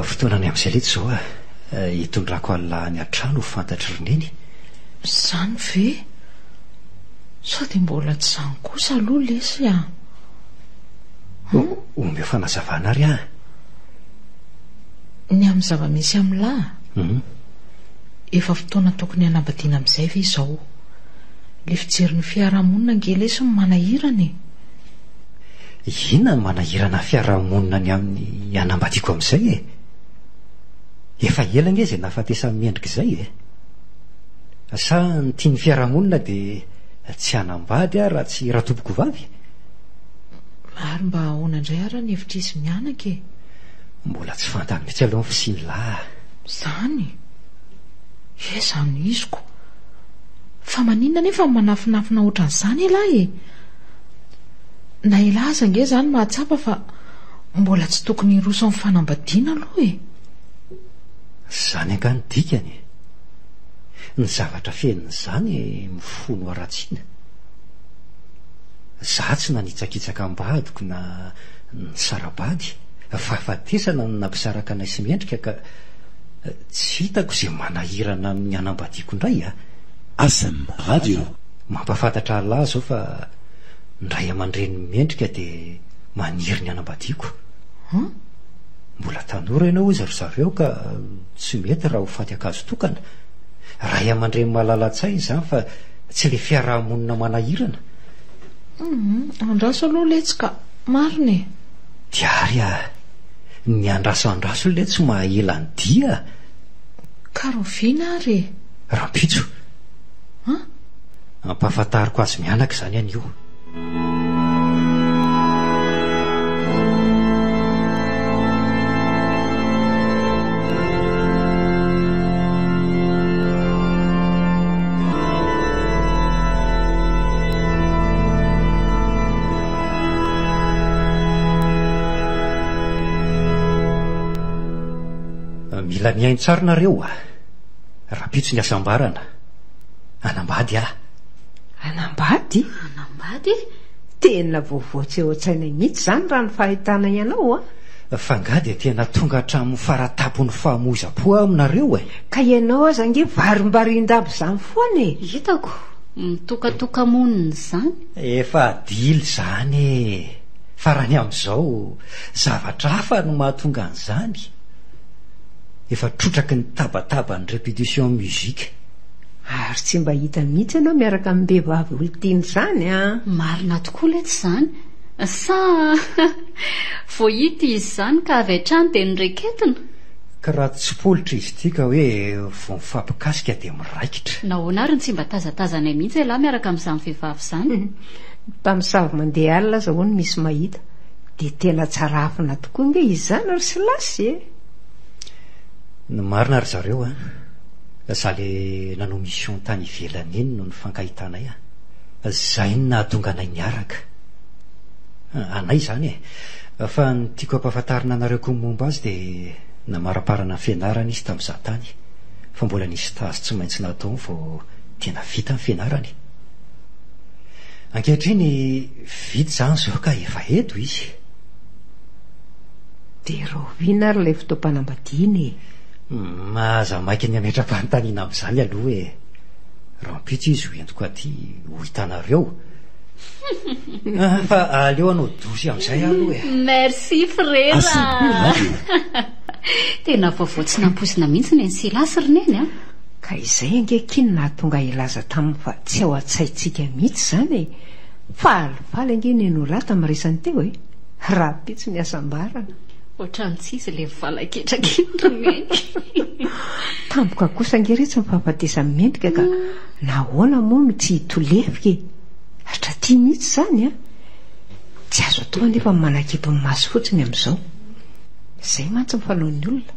Fotoana ny amin'izay letsy izao a! Hitondrako an'lah any an-trano ho fantatry ry Neny. Izany ve? Sao dia mbola tsy izany kosa aloha lesy a! Hum? Omeo fanazavana ary aho. Ny amin'ny zava-misy amin'lah? Hum. Efa fotoana tokony hanambadiana amin'izay ve izao? Ilay fijerin'ny fiarahamonina ange lesy no manahirana e! Inona no manahirana ny fiarahamonina ny amin'ny hanambadiako amin'izay e? Efa ela ange izay nahafatesan'i Mendrika izay e! Sa ny tian'ny fiarahamonina dia tsy hanambady aho raha tsy ratompokovavy? Ary mba ahoana indray ara ny hevitr'izy mianaka e? Mbola tsy fantany mihitsy aloha ny fisian'lah a! Izany? He izany iziko! Fa maninona anefa no manafinafina ohatran'izany elah e? Na elah aza ange izany mahatsapa fa mbola tsy tokony hiroso amin'ny fanambadiana aloha e! Izany angaha no dikany e? Ny zavatra fenon'izany mifono haratsiana. Za tsy nanitsakitsaka am-badiko na nisara-bady, fahafatesana no nampisaraka anay sy Mendrika ka tsy hitako izay manahirana amin'ny hanambadiako indray a! Asm Radio. Mampahafantatra Allah zao fa ny ray aman-drenin'i Mendrika dia maniry ny hanambadiako. An? Mbola tanora ianao hozy ry zareo ka tsy mety raha ho faty ankazo tokana. Ray aman-dreny malala-tsaina izany fa tsy le fiaraha-monina manahirana. Humm, andraso aloha letsy ka, marina e! Diary a! Ny andraso andraso letsy maha ela ny dia a! Ka rahoviana ary e? Rahampitso. An? Ampahafantariko azy mianaka izany anio. Mila mihaino tsara nareo a! Rahampitso ny hasambarana. Hanambady aho. Hanambady? Hanambady? Tena vaovao tsy eo an-tsainay mihitsy izany raha ny fahitanay anao a! Fa angaha dia tena tonga hatramin'ny fara-tampon'ny fahamoizam-po aho aminareo e! Ka ianao aza ange varimbarin-damba izany foana e! Hitako, mitokatoka-monina izany. Efa adily izany e! Fa raha ny amin'izao, zavatra hafa no mahatonga an'izany. Efa trotraky ny tabataban'ny repetition musique. Ary tsy mba hita mihitsy ianao miaraka amim-behivavy olon-tiana izany an! Marina tokoa letsy izany. Sa vao hita izy izany ka avy hatrany dia noreketina? Ka raha tsy politra izy ity ka hoe vao mifampikasika dia miraikitra. Nahoana ary no tsy mba tazatazanay mihitsy ialahy miaraka amin'izany vehivavy izany? Ny mpamosavy mandeha alina aza hono misy mahita. Dia tena tsara afina tokoa ange izy izany ry Silasy e! Ny marina ry zareo a! Za le nanao mission tany ivelany iny no nifankahitanay a! Zay no nahatonga anay niaraka. Anay izany e! Fa ny tiako hampahafantarina anareo koa ny momba azy dia namaraparana ny fianarany izy tamin'izaho tany fa mbola nisy stage tsy maintsy nataony vao tena vita ny fianarany. Ankehitriny vita izany izao ka efa eto izy. Dia rahoviana ary ilay fotoam-panambadiana e? Humm, aza maika ny hametra-panontaniana amin'izany aloha e! Rahampitso izy ho entiko aty ho hitanareo. Fa aleo hanao douche amin'izay aho aloha e! Merci frera a! Tena vaovao tsy nampoizina mihitsy ny an'i Silasy ry Neny a! Ka izay ange akia no nahatonga ahy hilaza taminy fa tsy ao an-tsaintsika mihitsy izany e! Falifaly ange Nenolahy tamin'ny resany teo e! Rahampitso ny hasambarana. Ohatran'ny tsy izy ilay valaketraka iny ry Neny. Tampoka kosa ange retsy ny fahafatesan'i Mendrika ka nahoana moa no tsy hitolefika e! Hatraty mihitsy izany an! Tsy azo atao anefa ny manakimpy ny maso fotsiny amin'izao. Izay mantsy ny fanaon'ny olona.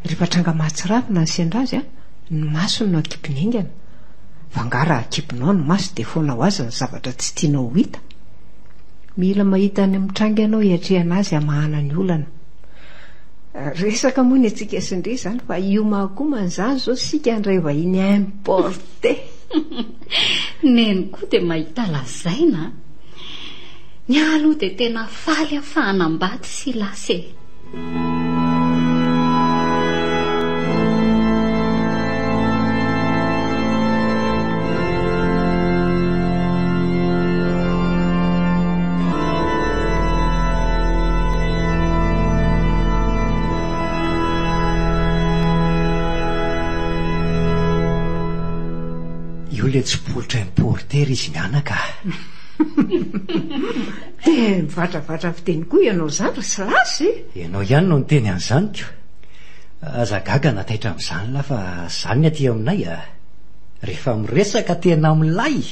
Rehefa tranga mahatsiravina ny sendra azy an, ny masony no akipiny haingana. Fa angaha raha akipinao ny maso dia foana ho azy ny zavatra tsy tianao ho hita? Mila mahita ny mitranga ianao hiatrehana azy hamahana ny olana. Resaka moa ny antsika sy ndry izany fa hiomankomana izany izao isika handray vahiny importé. Neny koa dia mahita lazaina a! Ny ahy aloha dia tena faly aho fa hanambady Silasy e! Io le tsipolitra importer izy mianaka a! Dia mivatravatra fiteny koa ianao izany ry Silasy e! Ianao ihany no niteny an'izany ko! Aza gaga na taitra amin'izany lahy fa izany ny aty aminay a! Rehefa miresaka tena milay!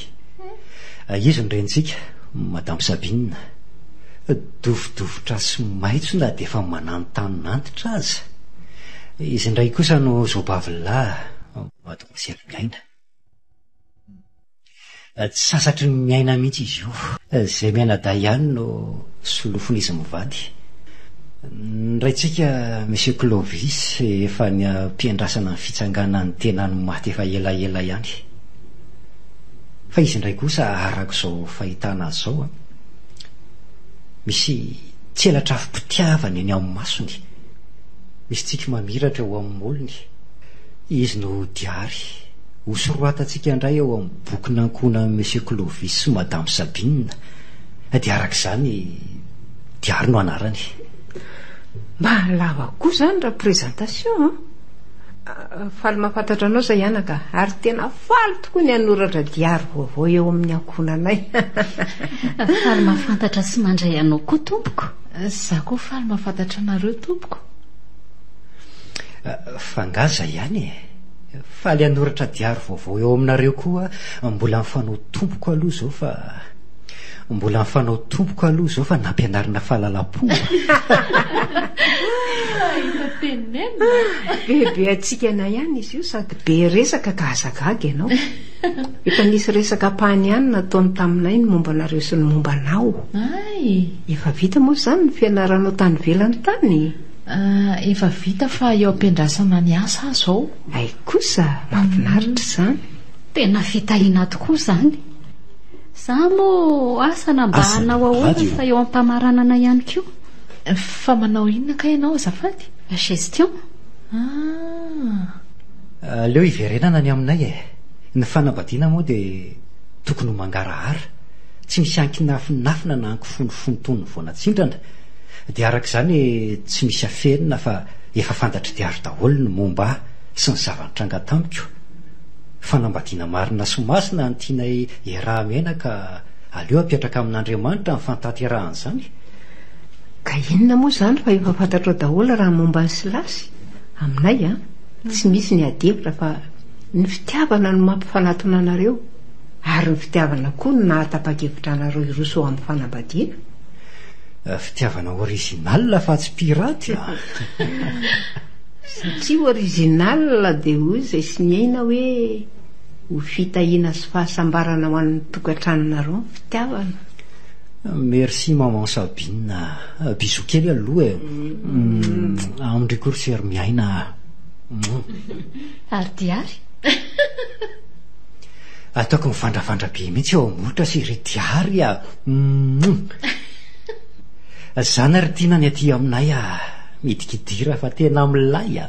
Izy no renintsika, Madame Sabine. Dofodofotra sy maitso na dia efa mananontanon'antitra aza. Izy indray kosa no zobavilahy, Mademoiselle Miaina. Tsy sasatry ny miaina mihitsy izy io. Izay mianadahy ihany no solofon'izy mivady. Ny raintsika Monsieur Clovis efa niam-piandrasana ny fitsanganan'ny tenany maty efa elaela ihany. Fa izy indray kosa araka izao fahitana azy izao an, misy tselatr'afom-pitiavana eny amin'ny masony, misy tsiky mamiratra eo amin'ny molony. Izy no diary. Hosoroatantsika indray ao amin'ny bokin'ankohonan'i Monsieur Clovis sy Madame Sabine. Dia araka izany, Diary no anarany. Mba lava koa izany raha présentation an! Faly mahafantatra anao izay anaka, ary tena faly tokoa ny hanoratra diary vaovao eo amin'ny ankohonanay. Faly mahafantatra sy mandray anao koa tompoko. Izaho koa faly mahafantatra anareo tompoko. Fa angaha izay ihany e? Faly hanoratra diary vaovao eo aminareo koa aho, mbola mifanao tompoko aloha izao fa mbola mifanao tompoko aloha izao fa nampianarina fahalalam-pomba. Hita tenenina. Bebe hatsikana ihany izy io sady be resaka ka aza gaga ianao. Efa nisy resaka ampahany ihany nataony taminay ny momba anareo sy ny momba anao. Hay! Efa vita moa izany ny fianaranao tany ivelany tany? Efa vita fa eo am-piandrasana ny asa aho izao. Hay kosa, mahafinaritra izany. Tena fitahiana tokoa izany. Za moa asa na mba hanao ahoana fa eo am-pamaranana ihany koa. Fa manao inona kay ianao azafady? Gestion. Ah. Aleo hiverenana ny aminay e. Ny fanambadiana moa dia tokony ho mangarahara. Tsy misy ankinafinafina na ankifonofono toy ny voanatsindrana. Dia araka izany tsy misy afenina fa efa fantatr'i Diary daholo ny momba ahy sy ny zava-nitranga tamiko. Fanambadiana marina sy masina no tianay iaraha-miaina ka aleo apetraka amin'Andriamanitra ny fantaterahan'izany. Ka inona moa izany fa efa fantatrao daholo raha momba an'i Silasy? Aminay an, tsy misy ny ady hevitra fa ny fitiavana no mampifanatona anareo ary ny fitiavana koa no nahatapa-kevitra anareo hiroso ho amin'ny fanambadiana. Fitiavana original fa tsy pirate a! Satria original dia hoy izay sy niaina hoe ho fitahiana sy fahasambarana ho an'ny tokantranonareo ny fitiavana. Merci maman Sabine a! Bisous kely aloha e! Amindry koa ry sœur Miaina a! Ary Diary? Ataoko mivandravandra be mihitsy eo molotra sy ry Diary a! Humm! Zany ry Tiana ny aty aminay a! Midikidira fa tena milay a!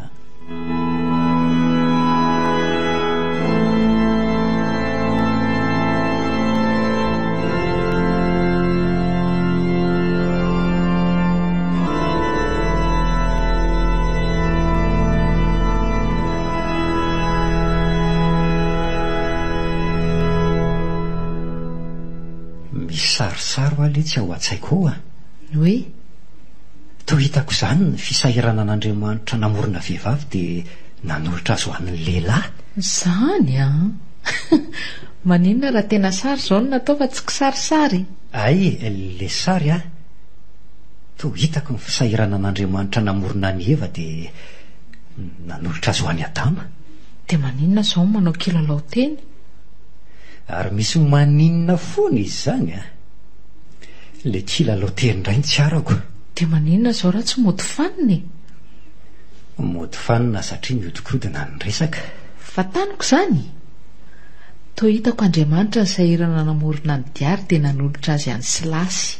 Misy sarisary hoa letsy ao an-tsaiko ao a! Hoe? Toa hitako izany ny fisahiranan'Andriamanitra namorona vehivavy dia nanolotra azy ho an'ny lehilahy. Izany an! Maninona raha tena sary izao no natao fa tsy kisarisary? Hay, ilay sary an! Toa hitako ny fisahiranan'Andriamanitra namorona an'i Eva dia nanolotra azy ho an'i Adama. Dia maninona izao no manao kilalao teny? Ary misy maninona foana izy izany an! Ilay kilalao teny indray no tsy arako. Dia maninona izao raha tsy mody fanina e? Mody fanina satria mihodinkodina ny resaka. Vantaniko izany? Toa hitako Andriamanitra nisahirana namorona an'i Diary dia nanolotra azy an'i Silasy.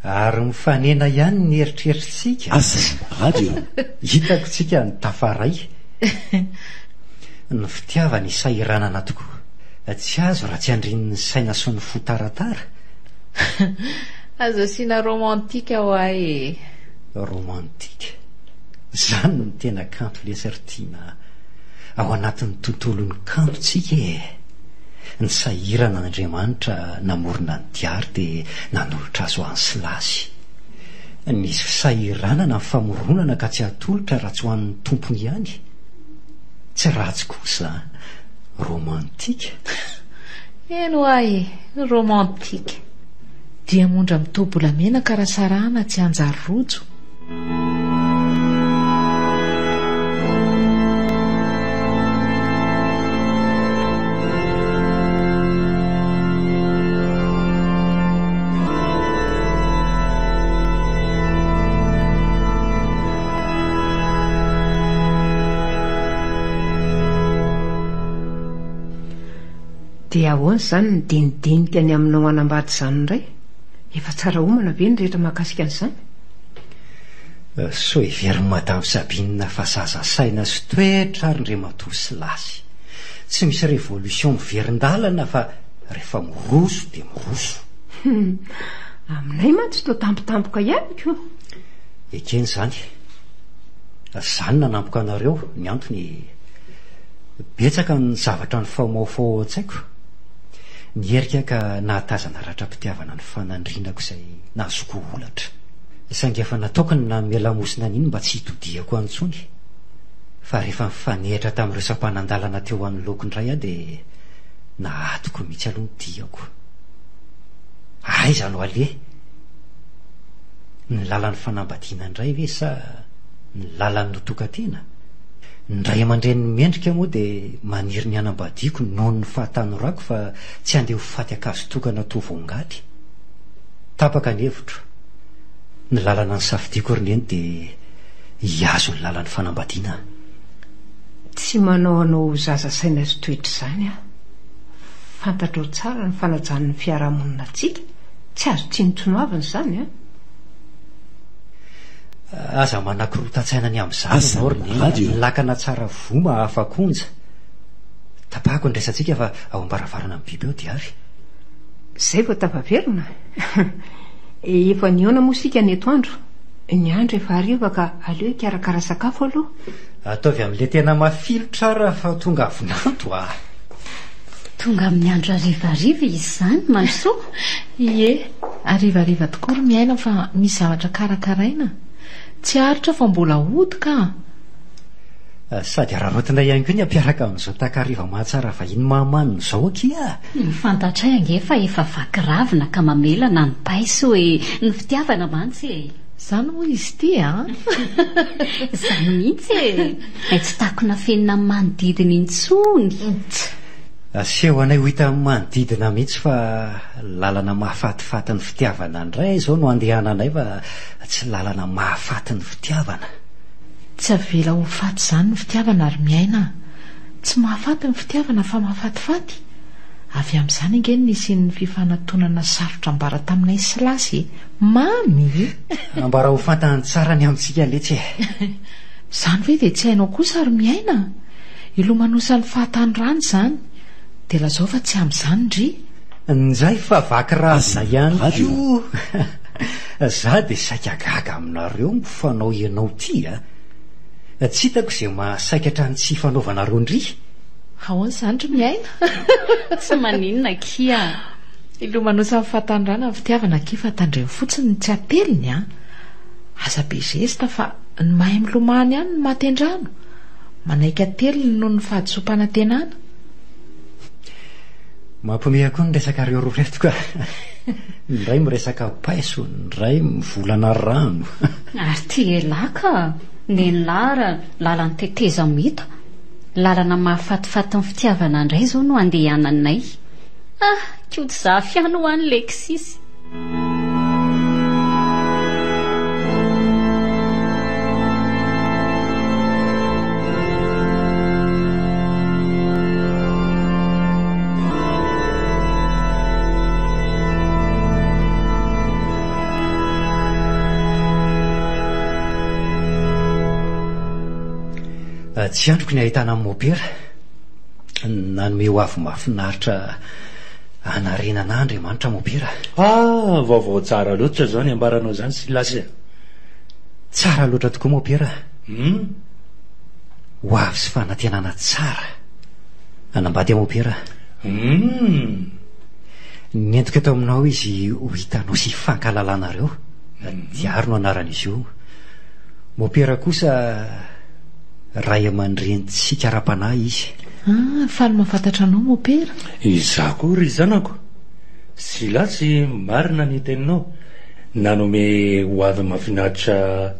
Ary mifanena ihany ny eritreritsika. Asa radio. Hitako tsika ny tafaray. Ny fitiavana isahiranana tokoa. Tsy azo raha tsy andrian'ny saina sy ny fo taratara. Aza asiana romantique hoa e. Romantique. Zany no tena kanto lesy ry Tiana a. Ao anatin'ny tontolon'ny kanto tsika e. Nisahirana Andriamanitra namorona ny diary dia nanolotra azy ho an'i Silasy. Nisy fisahiranana ny famoronana ka tsy atolotra raha tsy ho an'ny tompony ihany. Tsy ratsy kosa an! Romantique. Eny hoa e! Romantique. Diamondra mitoa-bolamena ka raha sarahana tsy hanjary rojo. Dia ahoana izany ny dinidinika ny aminao hanambady izany indray? Efa tsara omana ve ny rehetra mahakasika an'izany? Soa heverin'i Madame Sabine fa zaza saina sy toetra ary Ndriamatoa Silasy. Tsy misy révolution miverin-dalana fa rehefa miroso dia miroso. Hum, aminay mantsy toa tampotampoka ihany ko. Ekena izany. Za no nanampoka anareo, ny antony betsaka ny zavatra nifaomaofao ao an-tsaiko. Niherika ka nahatazana ratram-pitiavana nifanandrinako izay nahazoako holatra. Saingy efa nataoko ny nanome lamosina an'iny mba tsy hitodihako any intsony. Fa rehefa nifanehitra tamin'ireo sampanan-dalana teo anoloako indray aho dia nahatoko mihitsy aloha ny diako. Aiza no aleha? Ny lalan'ny fanambadiana indray ve sa ny lalan'ny ho tokan-tena? Ny ray aman-drenin'i Mendrika moa dia maniry ny hanambadiako noho ny fahatanorako fa tsy handeha ho faty an-kazo tokana toa voangaly. Tapaka ny hevitro. Ny lalana nisafidiako ry Neny dia hihazo ny lalan'ny fanambadiana. Tsy manao anao ho zaza saina sy toetra izany aho. Fantatrao tsara ny fanajan'ny fiarahamonina antsika, tsy azo tsinontsinoavina izany an! Aza manakorontan-tsaina ny amin'izany ianao ry Neny. Ny lakana tsara voa mahafa-konja. Tapahako ny resatsika fa ao am-baravarana ny biby ao Diary. Izay vao tafaverina? Efa nihaona moa isika ny atoandro. Ny andro efa hariva ka aleo hikarakara sakafo aloha. Ataovy amin'ilay tena mafilotra ary fa tonga vinanto a! Tonga amin'ny andro harivariva izy izany, Mandrosoa? Ie, harivariva tokoa ry Miaina fa misy zavatra karakaraina. Tsy aritra fa mbola hody ka! Sady araraotina ihany koa ny hampiaraka amin'izao takariva mahatsara vahiny mahamanina izao akia a! Ny fantatray ange fa efa vaky ravina ka mamelana ny paiso e! Ny fitiavana mantsy e! Zany moa izy ity an! Zany mihitsy e! Hay tsy takona afenina amin'ny manodidina intsony! Aseho anay ho hitan'ny manodidina mihitsy fa lalana mahafatifaty ny fitiavana indray izao no andehananay fa tsy lalana mahafaty ny fitiavana. Tsy avela ho faty izany ny fitiavana ry miaina a! Tsy mahafaty ny fitiavana fa mahafatifaty. Avy amin'izany ange no nisian'ny fifanatonana sarotra ambara taminay sy Lasy e! Mamy e! Ambara ho fantany tsara ny amintsika letsy e! Izany ve dia tsy hainao kosa ry Miaina? Ilomanosan'ny fahatanorana izany. Dia lazao fa tsy amin'izany ndry. Njay fa vaky ravina ihany koa. Za dia saika gaga aminareo mifanao ianao ty a! Tsy hitako izay mahasaikatra ny tsy ifanaovanareo ndry. Ahoana izany ry Miaina? Tsy maninona akia. Ilomanosan'ny fahatanorana ny fitiavana akia fa tandremo fotsiny ny tsy ateliny a! Aza be geste fa ny mahay milomano ihany no maty an-drano. Manaiky ateliny noho ny fahadisoam-panantenana. Mampihomehy koa ny resakareo roa reto ka. Ny iray miresaka paiso, ny iray mivolana rano. Ary ty elah ka! Nenilahara lalan'ny tetezamita. Lalana mahafatifaty ny fitiavana indray izao no andehananay. Ah! Koto Zafy ihany ho any Lexis. Tsy andriko ny hahitana an'i Mopera. Nanome ho avy mahafinaritra hanarenana ahy Andriamanitra Mopera. Ah, vaovao tsara loatra izany ambaranao izany Silasy a. Tsara loatra tokoa Mopera. Hum. Ho avy sy fanantenana tsara. Hanambady aho Mopera. Hum. Nentiko eto aminao izy ho hitanao sy hifankahalalanareo. Diary no anaran'izy io. Mopera kosa ray aman-drenintsika ara-panahy izy. Ah, faly mahafantatra anao Mopera. Izaho koa ry zanako. Silasy, marina ny teninao. Nanome ho avy mahafinaritra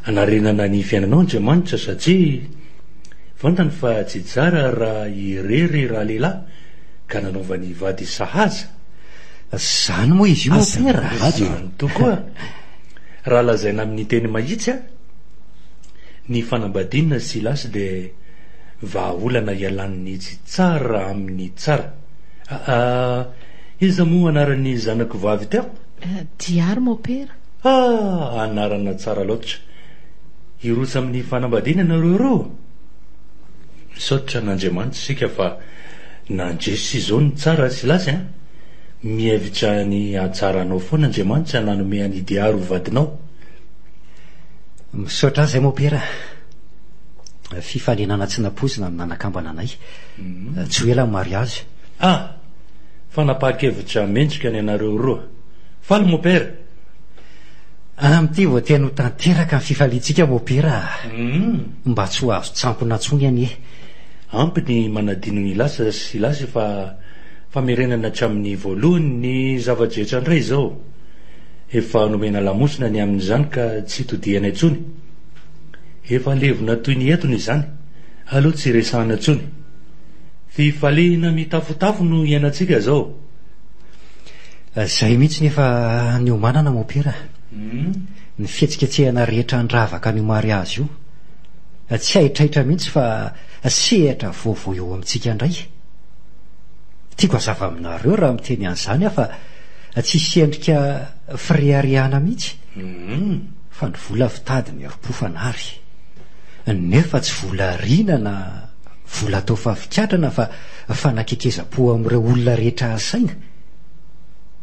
hanarenana ny fiainanao Andriamanitra satria fantany fa tsy tsara raha irery ralehilahy ka nanaovany vady sahaza. Zany moa izy io Mopera? Zany tokoa. Raha lazaina amin'ny teny mahitsy an, ny fanambadiana Silasy dia vahaolana ialan'ny tsy tsara amin'ny tsara. Aa, iza moa anaran'ny zanako vavy teo? Diary Mopera. Ah, anarana tsara loatra. Hiroso amin'ny fanambadiana nareo roa? Misaotra an'Andriamanitra isika fa nandresy izao ny tsara Silasy an! Mihevitra ny hahatsara anao foana Andriamanitra nanome an'i Diary ho vadinao. Misaotra azy Mopera. Fifaninana tsy nampoizina no nanakambana anay. Tsy ho ela ny mariazy. Ah! Fanapahan-kevitra mendrika ny anareo roa. Faly Mopera! Amin'ity vao tena ho tanteraka ny fifaliantsika Mopera a! Mba tsy ho azon-tsampona intsony anie. Ampy ny manadino ny lasa sy lasy fa Famerenana hatramin'ny voalohany ny zava-drehetra indray izao. Efa nomena lamosina ny amin'izany ka tsy itodihana intsony. Efa levona toy ny etona izany, aleo tsy resahana intsony. Fifaliana mitafotafo no iainantsika izao. Izay mihitsy no efa niomanana Mopera. Ny fihetsiketsehana rehetra handravaka an'io mariazy io. Tsy haitraitra mihitsy fa sehatra vaovao eo amintsika indray. Tiako hazava aminareo raha miteny an'izany aho fa tsisy endrika fireharehana mihitsy fa ny vola fitady ny herim-po fanary. Nefa tsy vola ariana na vola atao fahavikatrana fa fanakekezam-po amin'ireo olona rehetra asaina.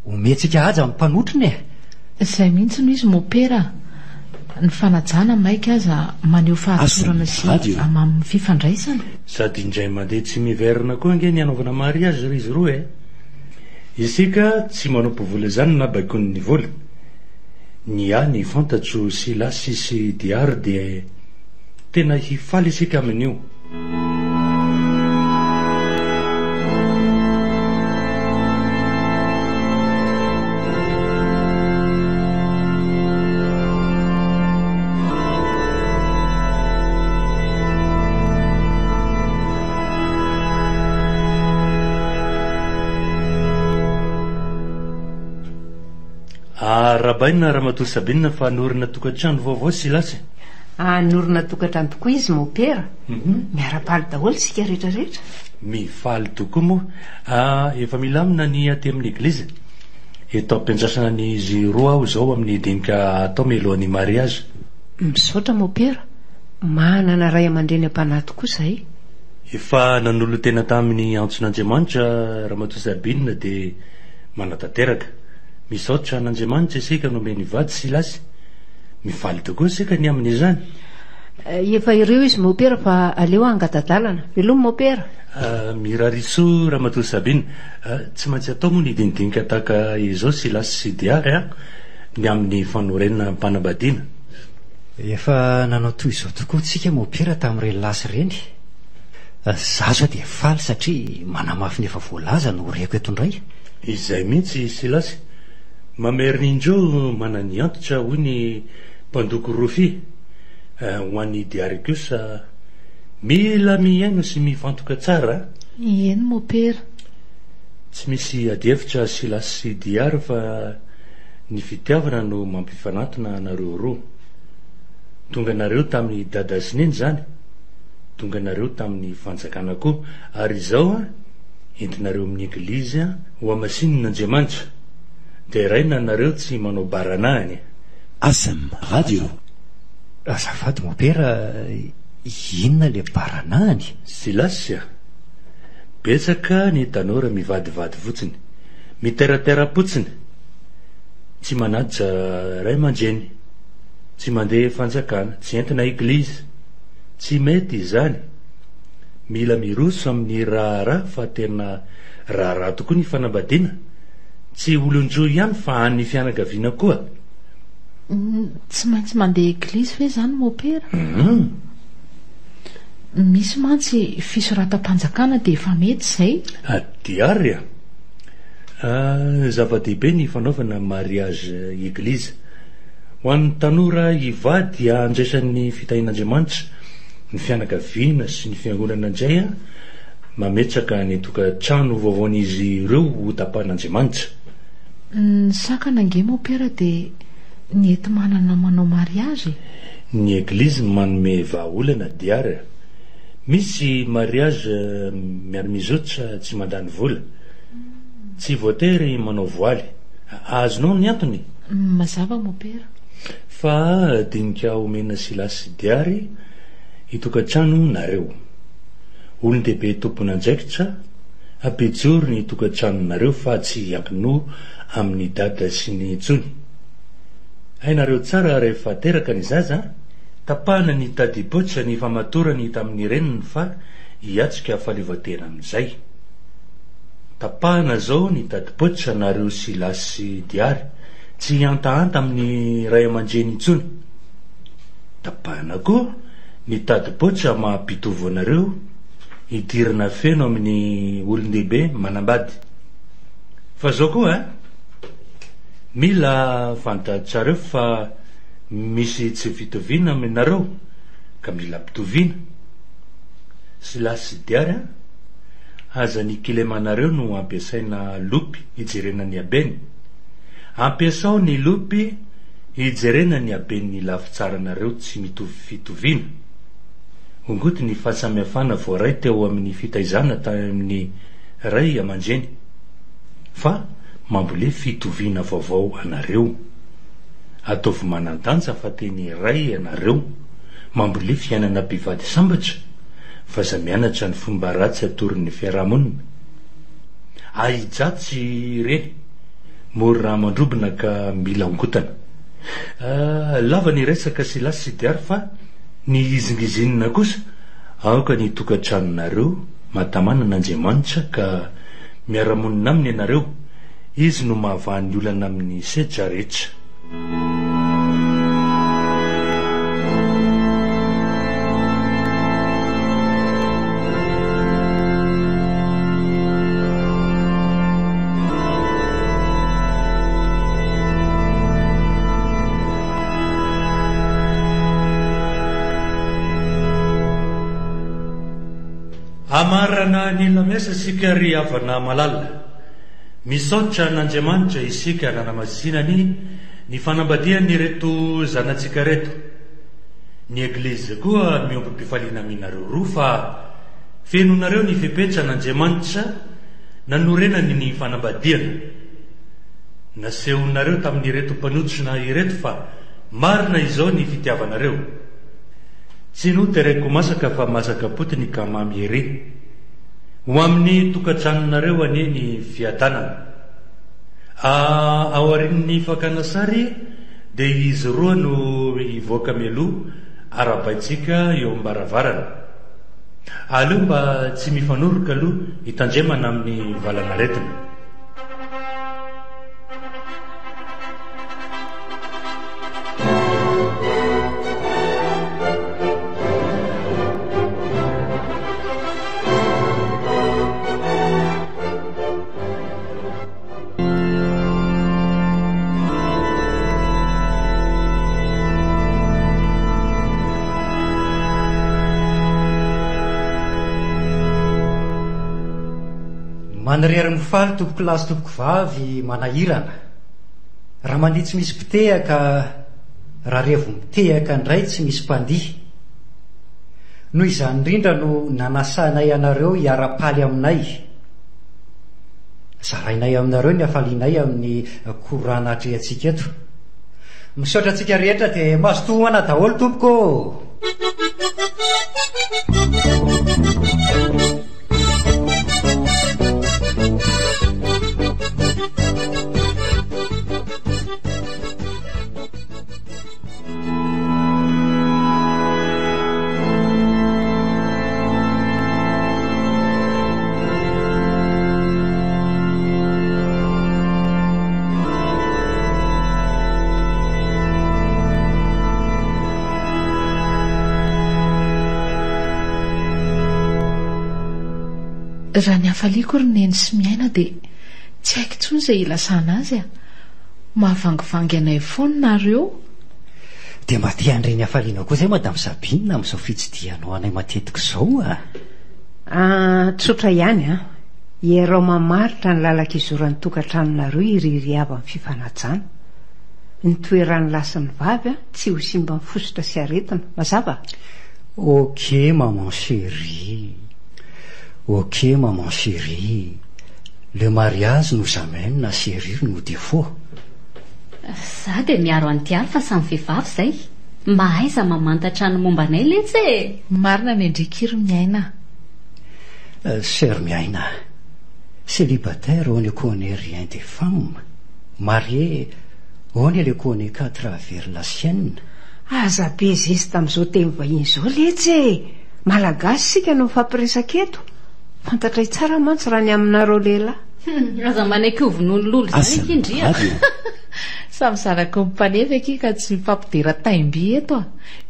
Omentsika haja ny mpanotrona e! Izay mihitsy no izy Mopera a! Ny fanajana maika aza maneho fahatsorana sy hamamin'ny fifandraisana. Sady indray mandeha tsy miverina koa ange ny hanaovana mariage ry izy roa e! Isika tsy manompo vola izany na baikoin'ny vola. Ny ahy ny fantatro Silasy sy Diary dia tena hifaly isika amin'io. Arahabaina Ramatoa Sabine fa hanorina tokantrano vaovao Silasy e. Hanorina tokantrano tokoa izy Mopera. Miara-paly daholo isika rehetra rehetra. Mifaly tokoa moa. Ah, efa milamina ny aty amin'ny eglizy. Eto am-piandrasana an'izy roa aho izao amin'ny dinika atao mialohan'ny mariazy. Misaotra Mopera, manana ray aman-dreny am-panahy tokoa izahay. Efa nanolo-tena tamin'ny antson'Andriamanitra Ramatoa Sabine dia manatanteraka. Misaotra an'Andriamanitra isika nomeny vady Silasy. Mifaly tokoa isika ny amin'izany. Efa ireo izy Mopera fa aleo hangata-dalana. Veloma Mopera. Mirary soa Ramatoa Sabine. Tsy maintsy atao moa ny dinidinika tahaka izao Silasy sy Diary a, ny amin'ny fanorenam-panambadiana. Efa nanao toy izao tokoa tsika Mopera tamin'ireny lasy ireny. Za zao dia faly satria manamafy ny efa voalaza no reko eto indray. Izay mihitsy Silasy. Mamerina indreo manany antitra hoy ny mpandoko rofia. Ho an'i Diary kosa, mila mihaino sy mifantoka tsara. Eny Mopera. Tsy misy adihevitra Silasy sy Diary fa ny fitiavana no mampifanatona anareo roa. Tonga nareo tamin'i Dada sy Neny izany, tonga nareo tamin'ny fanjakana koa, ary izao an, entinareo amin'ny Eglizy an, ho hamasinin'Andriamanitra. Deraina nareo tsy manao baranahiny. Asm Radio. Azafady mopera, inona le baranahiny? Silasy a! Betsaka ny tanora mivadivady fotsiny, miteratera-potsiny, tsy manaja ray aman-dreny, tsy mandeha fanjakana, tsy entina eglizy. Tsy mety izany. Mila miroso amin'ny raharaha fa tena raharaha tokoa ny fanambadiana. Tsy olon-droa ihany fa an'ny fianakaviana koa. Tsy maintsy mandeha eglizy ve izany mopera? Misy mantsy fisoratam-panjakana dia efa mety izay. Diary a! Zava-dehibe ny fanaovana mariage eglizy. Ho an'ny tanora hivady dia andraisan'ny fitahian'Andriamanitra ny fianakaviana sy ny fiangonana indray mametraka ny tokantrano vaovaon'izy ireo ho tapahin'Andriamanitra. Ny sakana ange mopera dia ny enti-manana manao mariage e! Ny eglizy manome vahaolana diary a! Misy mariage miarmizotra tsy mandany vola. Tsy voatery manao voaly. Azonao ny antony? Mazava mopera. Fa dinika omena Silasy sy Diary hitokantrano nareo. Olon-dehibe tompon'andraikitra Ampijoro ny tokantranonareo fa tsy hiankinoa amin'ny dada sy ny intsony. Hainareo tsara rehefa teraka ny zaza, tapahana ny tadiboatra ny famatorany tamin'ny reniny fa hiatrika fahaleovantena amin'izay. Tapahana zao ny tadiboatra nareo Silasy sy Diary, tsy hihantahanta amin'ny ray aman-dreny intsony. Tapahana koa ny tadiboatra maha mpitovo anareo. Hidirana feno amin'ny olon-dehibe manambady. Fa zao koa eh! Mila fantatrareo fa misy tsy fitoviana aminareo ka mila ampitoviana. Silasy sy Diary an! Aza ny kilemanareo no ampiasaina lopy hijerena ny habeny. Ampiasao ny lopy hijerena ny haben'ny lafitsaranareo tsy mitovy fitoviana. Hongoty ny fahasamihafana voaray teo amin'ny fitaizana tamin'ny ray aman-dreny, fa mambole fitoviana vaovao anareo. Ataovy manan-danja fa teny iray ianareo, mambole fiainana mpivady sambatra, fa aza mianatra ny fomba ratsy atoron'ny fiarahamonina. Ahijatsy ireny, mora mandrobona ka mila ongotana. Lava ny resaka Silasy sy Diary fa. Ny hizingizinina kosa, aoka ny tokantranonareo mahatamana an'Andriamanitra ka miara-monina aminy ianareo, Izy no mahavaha ny olana amin'ny sedra rehetra. Hamarana ny lamesa isika ry havana malala. Misaotra an'Andriamanitra isika nanamasinany ny fanambadian'ireto zanatsika ireto. Ny Eglizy koa miombom-pifaliana aminareo roa fa. Fenonareo ny fepetran'Andriamanitra nanorenany ny fanambadiana. Nasehonareo tamin'ireto mpanotrona ireto fa marina izao ny fitiavanareo. Tsy notereko masaka fa masaka potiny ka mamy ery. Ho amin'ny tokantranonareo anie ny fiadanana. A Aorian'ny fakana sary dia izy roa no hivoaka mialoha arahabaintsika eo am-baravarana. Aleo mba tsy mifanoroka aloha hitandremana amin'ny valanaretina. Manirery mifaly tompoko lahy sy tompoko vavy manahirana. Raha mandihy tsy misy mpitehaka, raha revo mitehaka indray tsy misy mpandihy. Noho izany indrindra no nanasanay anareo hiara-paly aminay. Zarainay aminareo ny hafalianay amin'ny korana atrehantsika eto. Misaotra antsika rehetra dia mazotoa homana daholo tompoko ô! Raha ny hafaliako ry Neny sy Miaina dia tsy haiko intsony izay hilazana azy a! Mahavangivangy anay foana nareo. Dia mba te handre ny hafalianao koa izay Madame Sabine amin'izao fitsidihanao anay matetika izao a! Ah, tsotra ihany an! Iarao mamaritra ny lalan-kizoran'ny tokantranonareo iririava amin'ny fifanajana. Ny toeran'ny lahy sy ny vavy an, tsy ho simban'ny fositra sy aretina. Mazava? Ok maman chérie, ok maman chérie, le mariage nous amène à chérir nos défauts. Za dia miaro an'i Diary fa samy vehivavy zay. Mahaiza mamantatra ny momba anay letsy e! Marina ny an-dry Kiry Miaina a. Soeur Miaina, célibataire on ne connait rien des femmes, marié on ne les connait qu'à travers la sienne. Aza be zesta amin'izao teny vahiny izao letsy e! Malagasy isika no mifampiresaka eto. Fantatray tsara mantsy raha ny aminareo lehilahy. Hum, aza manaiky ho vonoin'i lolo izany akia ndry a! Samy zanaky ny mpanefy akia ka tsy mifampidera taim-by eto a!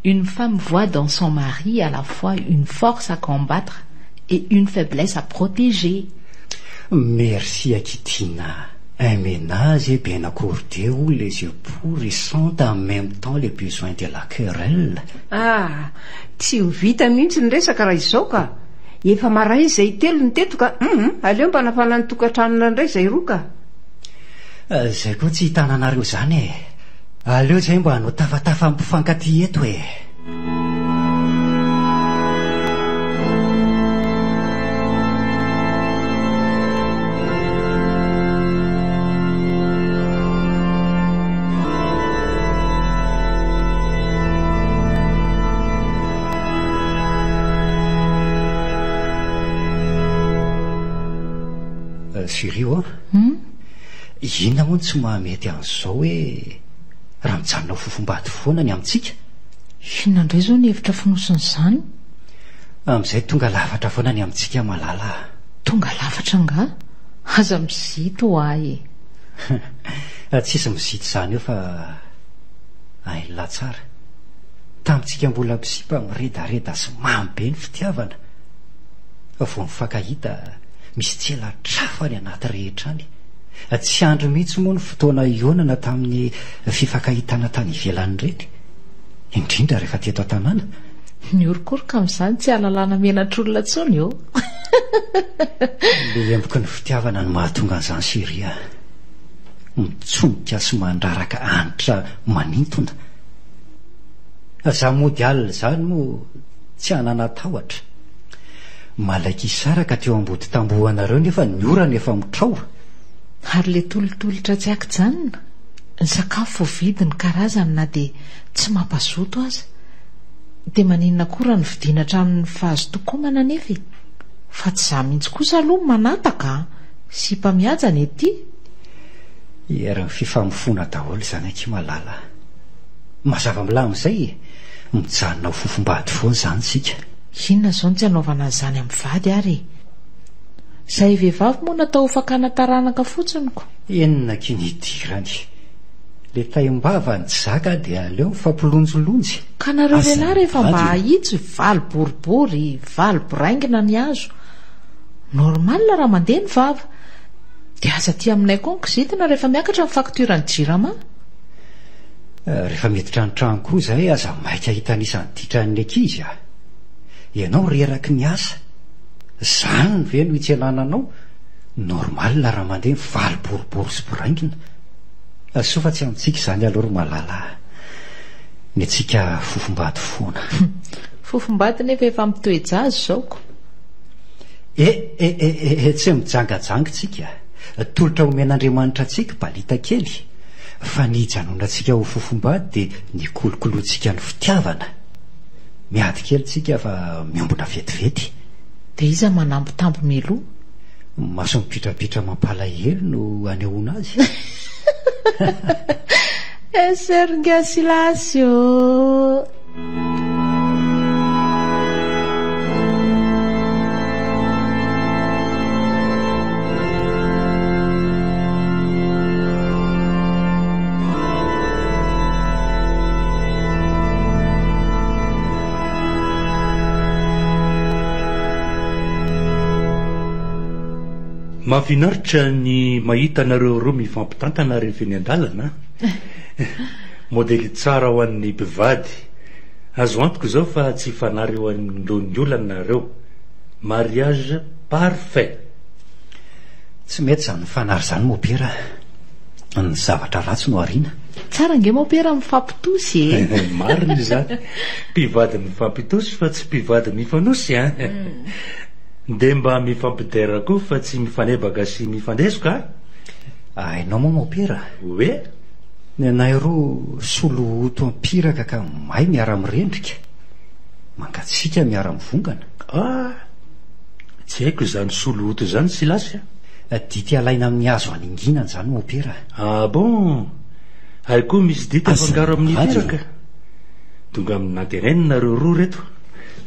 Une femme voit dans son mari à la fois une force à combattre et une faiblesse à protéger. Merci akia Tiana, un ménage est bien accordé où les époux ressentent en même temps les besoins de la querelle. Ah! Tsy ho vita mihitsy ny resaka raha izao ka! Efa maraina izay telo no teto ka hum aleo mba nafana ny tokantranona indray izay roa ka. Izay koa tsy hitananareo izany e! Aleo izay mba hanao tafatafa amin'ny mpifankatia eto e! Chérie ô, inona moa no tsy mahamety an'izao hoe raha mijanona ho fofombady foana ny amintsika? Inona indray izao ny hevitra fonosin'izany? Amin'izay tonga lafatra foana ny amintsika malala a! Tonga lafatra angaha? Aza mizito ho ahy e! Tsisy mizito izany eo fa hain'lah tsara. Tamintsika mbola mpisipa miredareda sy mamy be ny fitiavana. Vao mifankahita misy tselatr'afo any anaty rehetra any. Tsy andry mihitsy moa ny fotoana hihaonana tamin'ny fifankahitana tany ivelany ireny. Indrindra rehefa teto an-tanàna. Ny orokoroka amin'izany tsy ahalalana menatr'olona intsony ô! Ilay emboky ny fitiavana no mahatonga an'izany chérie a! Mitsonika sy mandraraka hanitra manintona. Za mody alina izany moa tsy hanana tahotra. Malaky hisaraka teo ambody tamboho anareo nefa ny orana efa mitrao. Ary le tolotolotra tsy ankijanona, ny sakafo voavidy ny karazany na dia tsy mampazoto aza. Dia maninona koa raha novidiana hatramin'ny fahazotoan-komana anefa e? Fa tsy za mihitsy kosa aloha no manataka an! Sipa mihaja ny ety. Herin'ny fifamofoana daholo izany akia malala a! Mazava milamina izay e! Mijanona ho fofombady foana izany isika. Inona izao no tsy hanaovana an'izany amin'ny vady ary e? Izahay vehivavy moa natao ho fakana taranaka fotsiny ko. Inona akia ny idirany? Le taim-bava ny tsy zaka dia aleo mifampilonjilonjy. Ka nareo lehilahy rehefa mba ahitsy valy boribory, valy boraingina ny hazo. Normal raha mandeha ny vava. Dia aza aty aminay koa ny kizitina rehefa miakatra ny facture ny jirama. Rehefa miditra ny trano koa izay aza maika hitanisa ny ditran'ny ankizy a! Ianao reraky ny asa. Zany ve no hitsenana anao? Normal raha mandeha ny valy boribory sy boraingina. Soa fa tsy amintsika izany aloha ry malala a! Ny antsika fofombady foana. Fofombady nefa efa mitoe-jaza izao ko. E e e e e tsy mijangajanga tsika. Tolotra omen'Andriamanitra antsika balita kely. Fa ny hijanonantsika ho fofombady dia ny hikolokoloantsika ny fitiavana. Miady kely tsika fa miombona vetivety. Dia iza manambitamby mialoha? Maso mipitrapitra mampalahelo no anehoana azy. SR Ngasilasy ô! Mahafinaritra ny mahita anareo roa mifampitantana rehefa eny an-dalana an! Modely tsara ho an'ny mpivady. Azo antoka izao fa tsy hifanary eo anoloan'ny olana nareo. Mariage parfait. Tsy mety izany mifanary izany mopera a. Ny zavatra ratsy no ariana. Tsara ange mopera mifampitosy e. Marina izany. Mpivady mifampitosy fa tsy mpivady mifanosy an. Dia mba mifampidera koa fa tsy mifanebaka sy mifandesoka a. Hainao moa mopera? Hoe? Ny anay roa solohoto ampiraka ka may miara-mirendrika, mangatsiaka miara-mivongana. Ah! Tsy haiko izany solohoto izany Silasy a! Dity alaina amin'ny hazo haninginana izany mopera. Ah bon! Hay koa misy dity afangaro amin'ny piraka? Tonga amin'ny nantenaina nareo roa reto.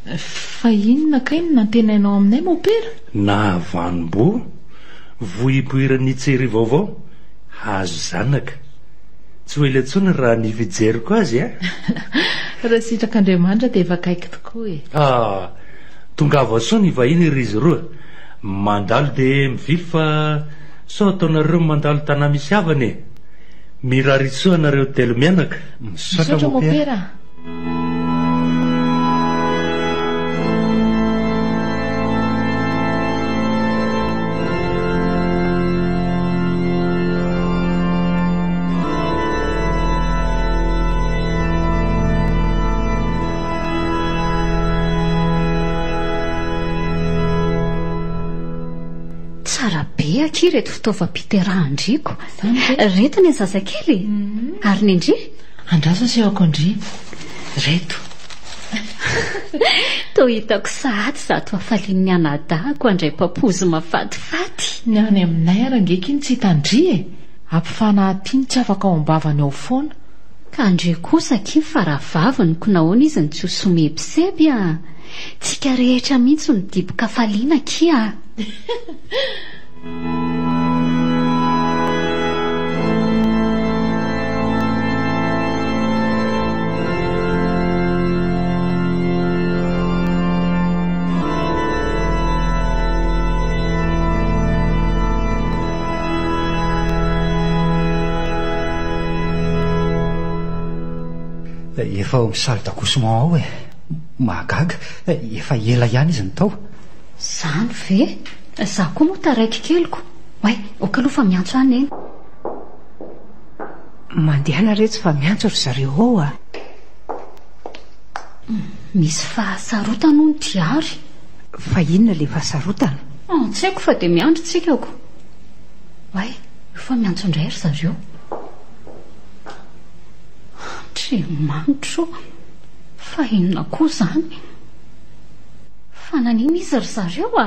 Fa inona kay no nantenainao aminay mopera? Nahavanom-boa, vohipoiran'ny Tsiry vaovao. Hazo zanaka. Tsy ho ela intsony raha ny fijeriko azy a! Raha sitrak'Andriamanitra dia efa akaiky tokoa e! Ah! Tongava soa ny vahiny ry izy roa. Mandalo dia mivily fa sao ataonareo mandalo tanà misy havana e! Mirary soa anareo telo mianaka. Misaotra mopera a! Tsara be akia ireto fitaovam-piterahan-driko. Ireto ny zazakely e. Ary ny an-dry? Andraso asehoko an-dry. Reto. Toa hitako sahady izato hafalian'ny anadahiko handray papozy mahafatifaty. Ny any aminay ary ange ky no tsy hitan-dry e! Ampifanahy aty no tsy afaka ao am-bavany ao foana. Ka ndry kosa akia ny faravaviny ko nahoana izy no tsy ho somebiseby a! Tsika rehetra mihitsy no dibo-kafaliana akia a! Efa ao amin'ny salle d'accouchement ao e. Mahagaga, efa ela ihany izy no tao. Zany ve? Za koa moa taraiky keliko. Oay, ok aloha fa miantso ahy Neny. Mandehana retsy fa miantso ry zareo ao a! Misy fahasarotana hono ty ary. Fa inona ilay fahasarotana? Ah, tsy haiko fa dia miandry tsika ko. Oay, io fa miantso indray ry zareo. Andriamanitro ô, fa inona koa izany? Fa nanina izy ry zareo a?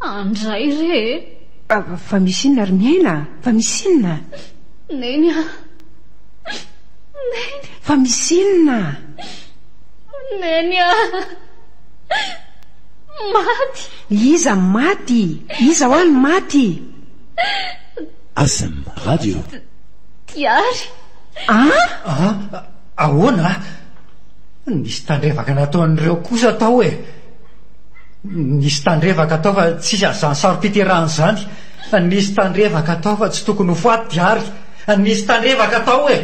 Andray re e! Fa misy inona ry Miaina? Fa misy inona? Neny a! Neny! Fa misy inona? Neny a! Maty! Iza maty? Iza hoa no maty? Asm Radio. Diary. An? An? Ahoana? Nisy tandrevaka nataon'ireo kosa tao e! Nisy tandrevaka tao fa tsisy an'izany saro-piterahana izany. Nisy tandrevaka tao fa tsy tokony ho faty Diary. Nisy tandrevaka tao e!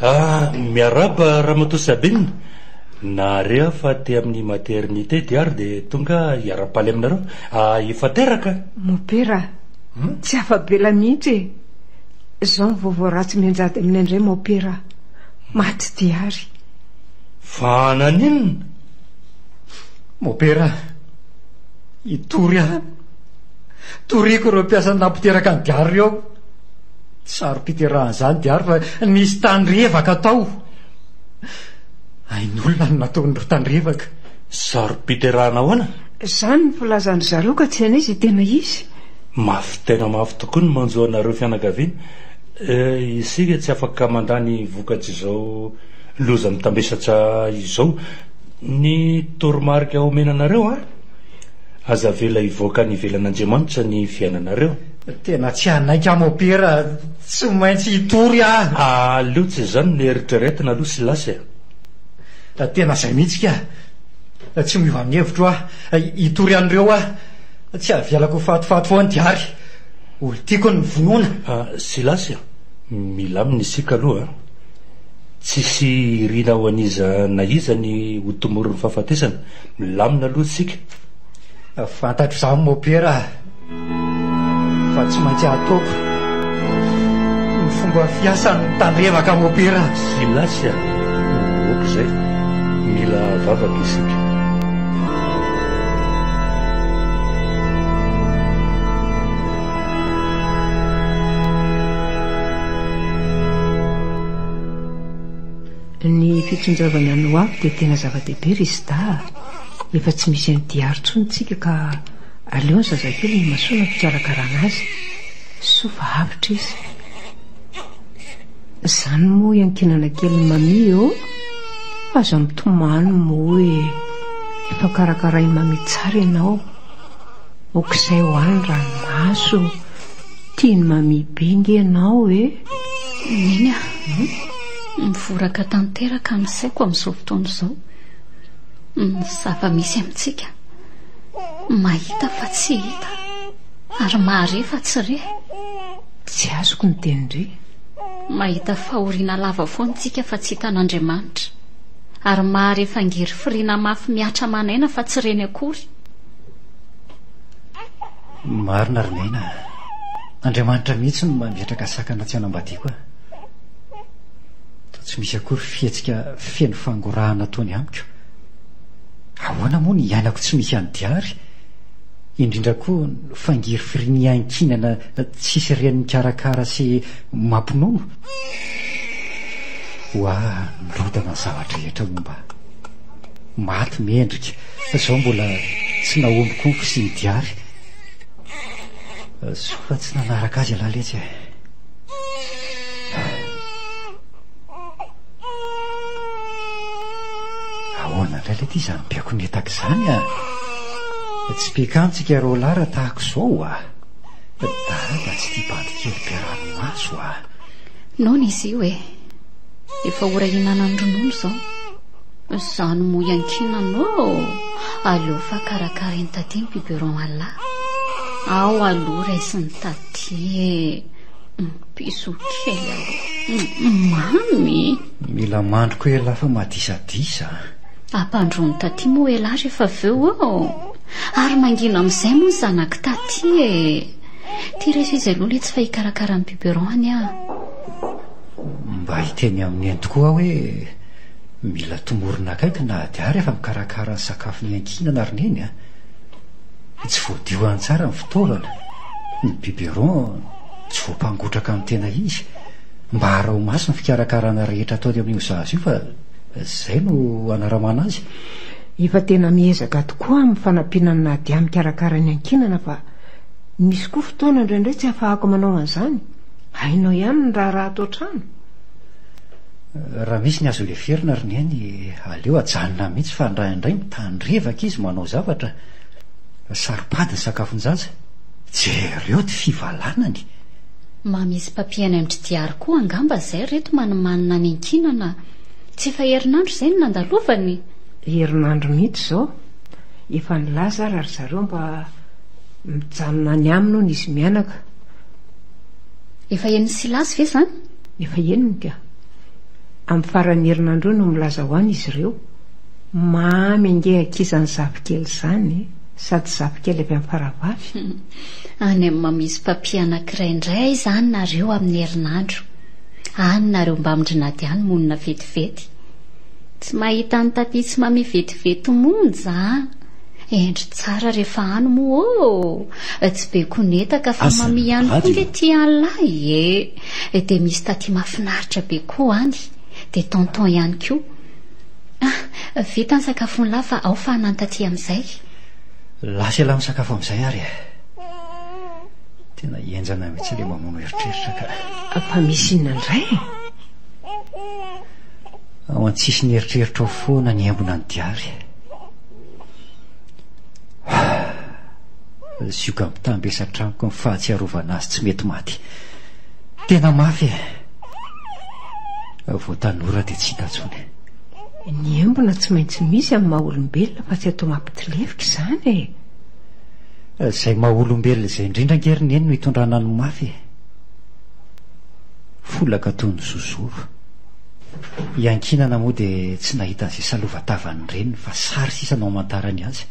Ah, miarahaba Ramatoa Sabine. Nahare aho fa aty amin'ny maternité Diary dia tonga hiara-paly aminareo. Ah, efa teraka? Mopera, tsy afa-bela mihitsy e. Izao ny vaovao ratsy mianjady aminay indray Mopera. Maty Diary. Fa naninona? Mopera, hitory aho. Toriko ireo mpiasa nampiteraka an'i Diary ireo. Tsy saro-piterahana izany Diary fa nisy tandrevaka tao. Ain'olona no nataon'ireo tandrevaka. Saro-piterahana ahoana? Izany ny filazan-dry zareo ka tsy hainay izay tena izy. Mafy tena mafy tokoa ny manjo anareo fianakaviana. Isika tsy afaka mandà ny vokatr'izao loza mitambesatra izao. Ny toromarika omena anareo an, aza avela hivoaka any ivelan'Andriamanitra ny fiainanareo. Tena tsy hanaiky aho mopera, tsy maintsy hitory aho. Aleo tsy izany no eritreretina aloha Silasy a. Tena izay mihitsy ka. Tsy miova amin'ny hevitro aho. Hitory an'ireo aho. Tsy havelako ho fatifaty foana Diary. Olon-tiako ny vonoina. Silasy a, milamina isika aloha a. Tsisy irina ho an'iza na iza ny ho tomorin'ny fahafatesana. Milamina aloha isika. Fantatro izany mopera a. Fa tsy maintsy ataoko ny fomba fiasany mitandrevaka mopera. Silasy a! Ok izay. Mila vavaka isika. Ny fitsinjovana ny ho avy dia tena zava-dehibe ry Sda a! Efa tsy misy an'i Diary intsony tsika ka aleo ny zazakely no imasoana ny fikarakarana azy. Soa fa avotra izy. Izany moa iankinana kelin'i Mamie ô! Aza mitomany moa e! Efa karakarain'i Mamie tsara ianao. Ok'izay ho ahy ny ranomaso. Tian'i Mamie be nge ianao e! Neny a! Mivoraka tanteraka ny saiko amin'izao fotoana izao. Ny zava-misy amintsika. Mahita fa tsy hita. Ary mahare fa tsy re. Tsy azoko ny tenin-dry. Mahita fahoriana lava foana isika fa tsy hitan'Andriamanitra. Ary mahare fangirifiriana mafy mihatra aman'aina fa tsy reny akory. Marina ry Nena a! Andriamanitra mihitsy no mametraka sakana tsy hanambadiako ahy. Toa tsy misy akory fihetsika feno fangorahana ataony amiko. Ahoana moa ny hiainako tsy misy an'i Diary? Indrindra koa ny fangirifiriany iankinana tsisy reny mikarakara sy mampinono. Ho ahy nirodana ny zava-drehetra momba ahy. Maty mendrika, izao mbola tsy nahomby koa ny fisian'i Diary. Soa fa tsy nanaraka azy ialahy letsy e. Ahoana indray lety izany biakonetaka izany a? Tsy pikantsika roalahy raha tahaka izao a! Dada tsy tia bandy kely be ranomaso a! Noana izy io e! Efa ora hihinanany ronono izao. Izany moa iankinana ô! Aleo fa karakarain'i taty ny biberon Allah. Ao aloha raisin'i taty e! Bisous kely aloha. Mamy! Mila mandry koa elah fa madisadisa a! Ampandroany taty moa elah rehefa avy eo ô! Ary mangina amin'izay moa ny zanak'i taty e! Ty raiso izy aloha letsy fa hikarakara ny biberon any aho. Mba hiteny amin'i Neny tokoa aho hoe mila tomorina akaiky Nadia rehefa mikarakara ny sakafony iankinana ry Neny a! Tsy voadio any tsara ny fitaovana, ny biberon tsy voampangotraka amin'ny tena izy. Mba araho maso ny fikarakarana rehetra ataony amin'io zaza io fa izay no anaramana azy. Efa tena miezaka tokoa amin'ny fanampiana an'i Nadia mikarakara ny ankinana fa misy koa fotoana indraindray tsy ahafahako manao an'izany. Hainao ihany ny raharaha ato an-trano. Raha misy ny azo leferina ry Neny, aleo ajanona mihitsy fa indraindray mitandrevaka izy manao zavatra. Saro-pady ny sakafon-jaza. Jereo ty fivalanany. Mba misy mpampihaino amin-dry Diary koa angamba izay ry reto manimanina any ankinana. Tsy efa herinandro izay no nandalovany? Herinandro mihitsy izao. Efa nilaza ary ry zareo mba mijanona any aminy hono izy mianaka. Efa henon'i Silasy ve izany? Efa henony ka. Amin'ny faran'ny herinandro eo no milaza ho any izy ireo. Mamy ange akia izany zafikely izany e! Sady zafikely avy amin'ny faravavy. Any amin'ny mamisy papy anankiray indray izany nareo amin'ny herinandro. Any nareo mbamin-dry Nadia no monina vetivety. Tsy mahita an'i Taty sy Mami vetivety monja an! Hendry tsara rehefa any moa ô! Tsy be konetaka fa Mami ihany koa nge tia an'lah e! Dia misy Taty mahafinaritra be koa any. Dia Tonton ihany koa. Ah! Vita ny sakafon'lah fa ao fa hanan'i Taty amin'izay. Lasa ialahy misakafo amin'izay ary e! Tena henjana mihitsy ilay mamono eritreritra ka. Fa misy inona indray e? Ao an-tsisin'ny eritreritra ao foana ny embona ny diary. Zioga mitambesatra amiko ny fahatsiarovana azy tsy mety maty. Tena mafy e! Vao tanora dia tsy hita intsony. Ny embona tsy maintsy misy amin'ny maha olombelona fa tsy atao mampitilefika izany e! Izay maha olombelona izay indrindra ange ry Neny no itondrana ny mafy e! Folaka toy ny zozoro. Iankinana moa dia tsy nahita an'izay salova-tavan'ny reniny fa sary sisa no amantarany azy.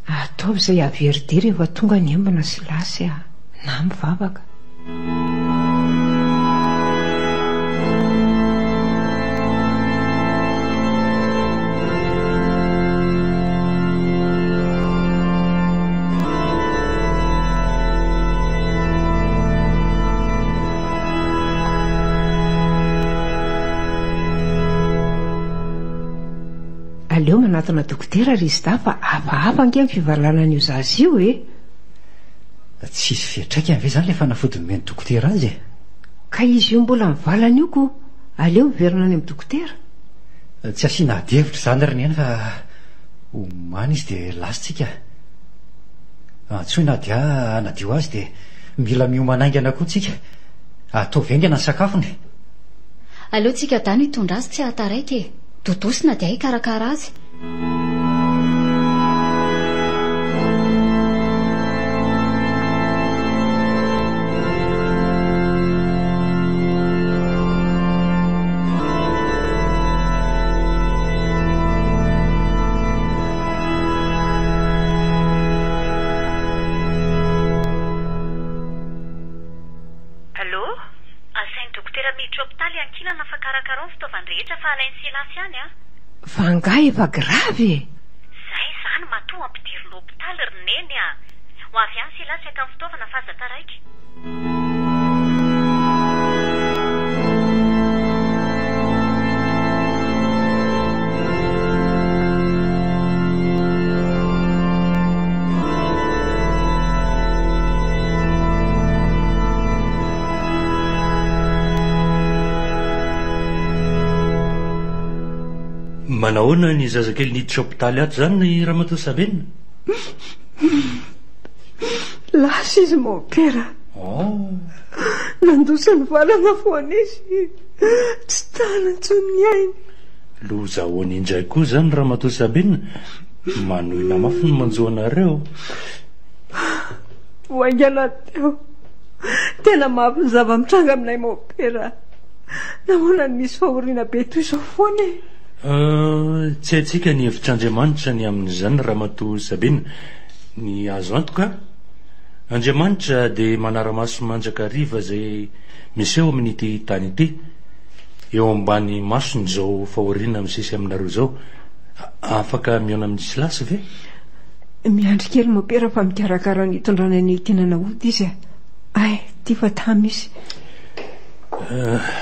Ataovy izay hahavery-dia rehefa tonga ny embona sy lasy a! Na mivavaka. Aleo manatona dokotera ry Zda fa hafahafa ange ny fivalanan'io zaza io e! Tsisy fiantraikany ve izany ilay fanafody nomen'ny dokotera azy e? Ka izy io mbola mivalana io ko! Aleo miverina any amin'ny dokotera. Tsy asiana ady hevitra izany ry Neny fa omany izy dia lasa tsika. Antsoy Nadia hanadio azy dia mila miomana haingana koa tsika. Ataovy haingana ny sakafony. Aleo tsika dahy no hitondra azy tsy hahataraiky e! Doudou sy Nadia hikarakara azy. Allô? Asain'ny dokotera miditra hopitaly ankilana fa karakarao ny fitaovany rehetra fa alain'i Silasy any an! Fa angaha efa grave e? Zay izany matoa ampidirina hopitaly ry Neny a! Ho avy any Silasy haka ny fitaovana fa aza taraiky. Manahoana ny zazakely niditra hopitaly ato izany Ramatoa Sabina? Lasa izy mompera. Oh. Nandosa ny valana foana izy. Tsy tana intsony ny ainy. Loza ahoana indray koa izany Ramatoa Sabina? Manohina mafy ny manjo anareo. Vao haingana teo. Tena mafy ny zava-mitranga aminay Mompera. Nahoana no misy fahoriana be toy izao foana e? Tsy haintsika ny hevitr'Andriamanitra ny amin'izany Ramatoa Sabina. Ny azo antoka, Andriamanitra dia manara-maso mandrakariva izay miseho amin'ity tany ity. Eo ambany masony izao fahoriana misesy aminareo izao. Afaka mihaona amin'i Silasy ve? Miandry kely Mopera fa mikarakara ny hitondrana an'i Kinana hody izy a! Hay, ity fa tamy izy.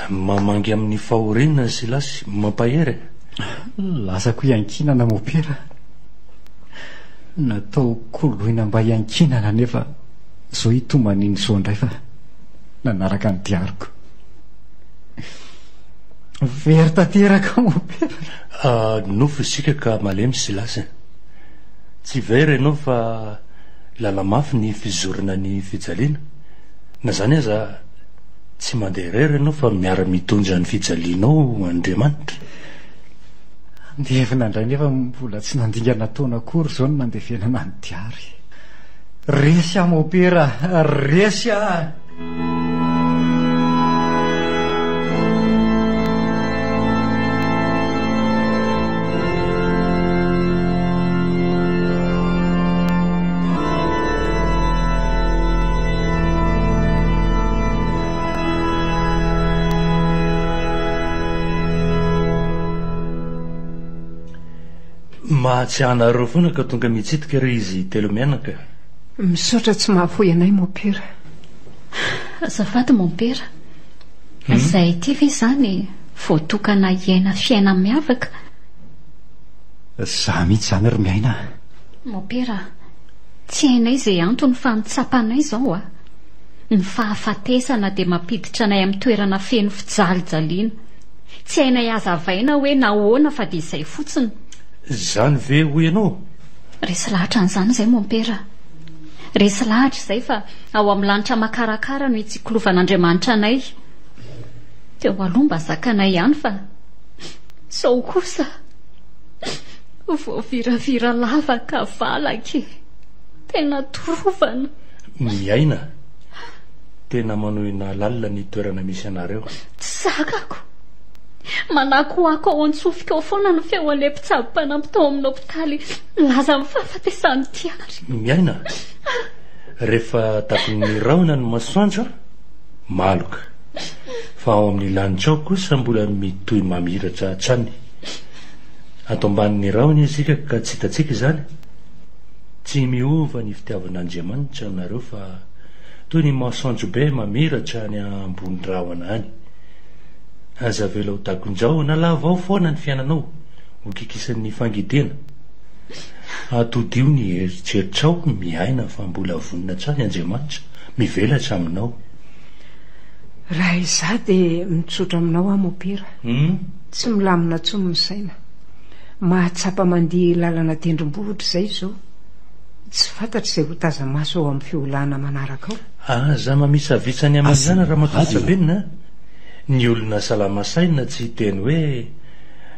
Mamangy amin'ny fahoriana Silasy, mampahery e! Lasako hiankinana Mopera. Natao koloina mba hiankinana nefa zao hitomaniany izao indray fa nanaraka ny diariko. Very tanteraka Mopera. Nofo isika ka malemy Silasy e! Tsy very ianao fa lala-mafy ny fizorana ny fijaliana. Na izany aza, tsy mandeha irery ianao fa miara-mitondra ny fijalianao Andriamanitra. Andevina indray nefa mbola tsy nandingana taona akory izao no nandevenana an'i Diary. Resy aho Mopera, resy aho! Mahatsiahy anareo foana ka tonga mitsidika re izy telomianaka. Misaotra tsy mahafoy anay Mopera. Azafady Mompera, izahay ity ve izany voatokana hiaina fiaina-miavaka? Za mihitsy izany ry Miaina a! Mompera, tsy hainay izay antony fa ny tsapanay izao a! Ny fahafatesana dia mampiditra anay amin'ny toerana feno fijalijaliana. Tsy hainay hazavaina hoe nahoana fa dia izay fotsiny. Izany ve hoy ianao? Resy lahatra an'izany izay Mompera. Resy lahatra izay fa ao amin'ny lanitra makarakara no itsikilovan'Andriamanitra anay. Teo aloha mba zakanay ihany fa izao kosa voaviravira lava ka valaky e! Tena torovana. Miaina. Tena manohina lalina ny toerana misy anareo. Tsy zakako. Manakoako ao an-tsofiko ao foana ny feon'ilay mpitsabo mpanampy tao amin'ny hopitaly nilaza ny fahafatesan'i Tiary. Miaina. Rehefa takon'ny rahona ny masoandro, maloka. Fa ao amin'ny lanitra ao kosa mbola mitohy mamiratra hatrany. Ato ambanin'ny rahona isika ka tsy hitantsika izany. Tsy miova ny fitiavan'Andriamanitra anareo fa toy ny masoandro be mamiratra any ambony rahona any. Aza avela ho takon-drahona lava ao foana ny fiainanao, ho kikisan'ny fangidiana. Atodiho ny eritreritrao miaina fa mbola vonona hatrany Andriamanitra mivelatra aminao. Raha izaho dia mitsotra aminao aho Mopera. Tsy milamina intsony ny saina. Mahatsapa mandia lalana tendrombohitra izay izao. Tsy fantatra izay ho taza-maso ao amin'ny fiolahana manaraka ao. Aza mamisavisa ny amin'izany Ramatoa Sabine a! Ny olona salama saina tsy hiteny hoe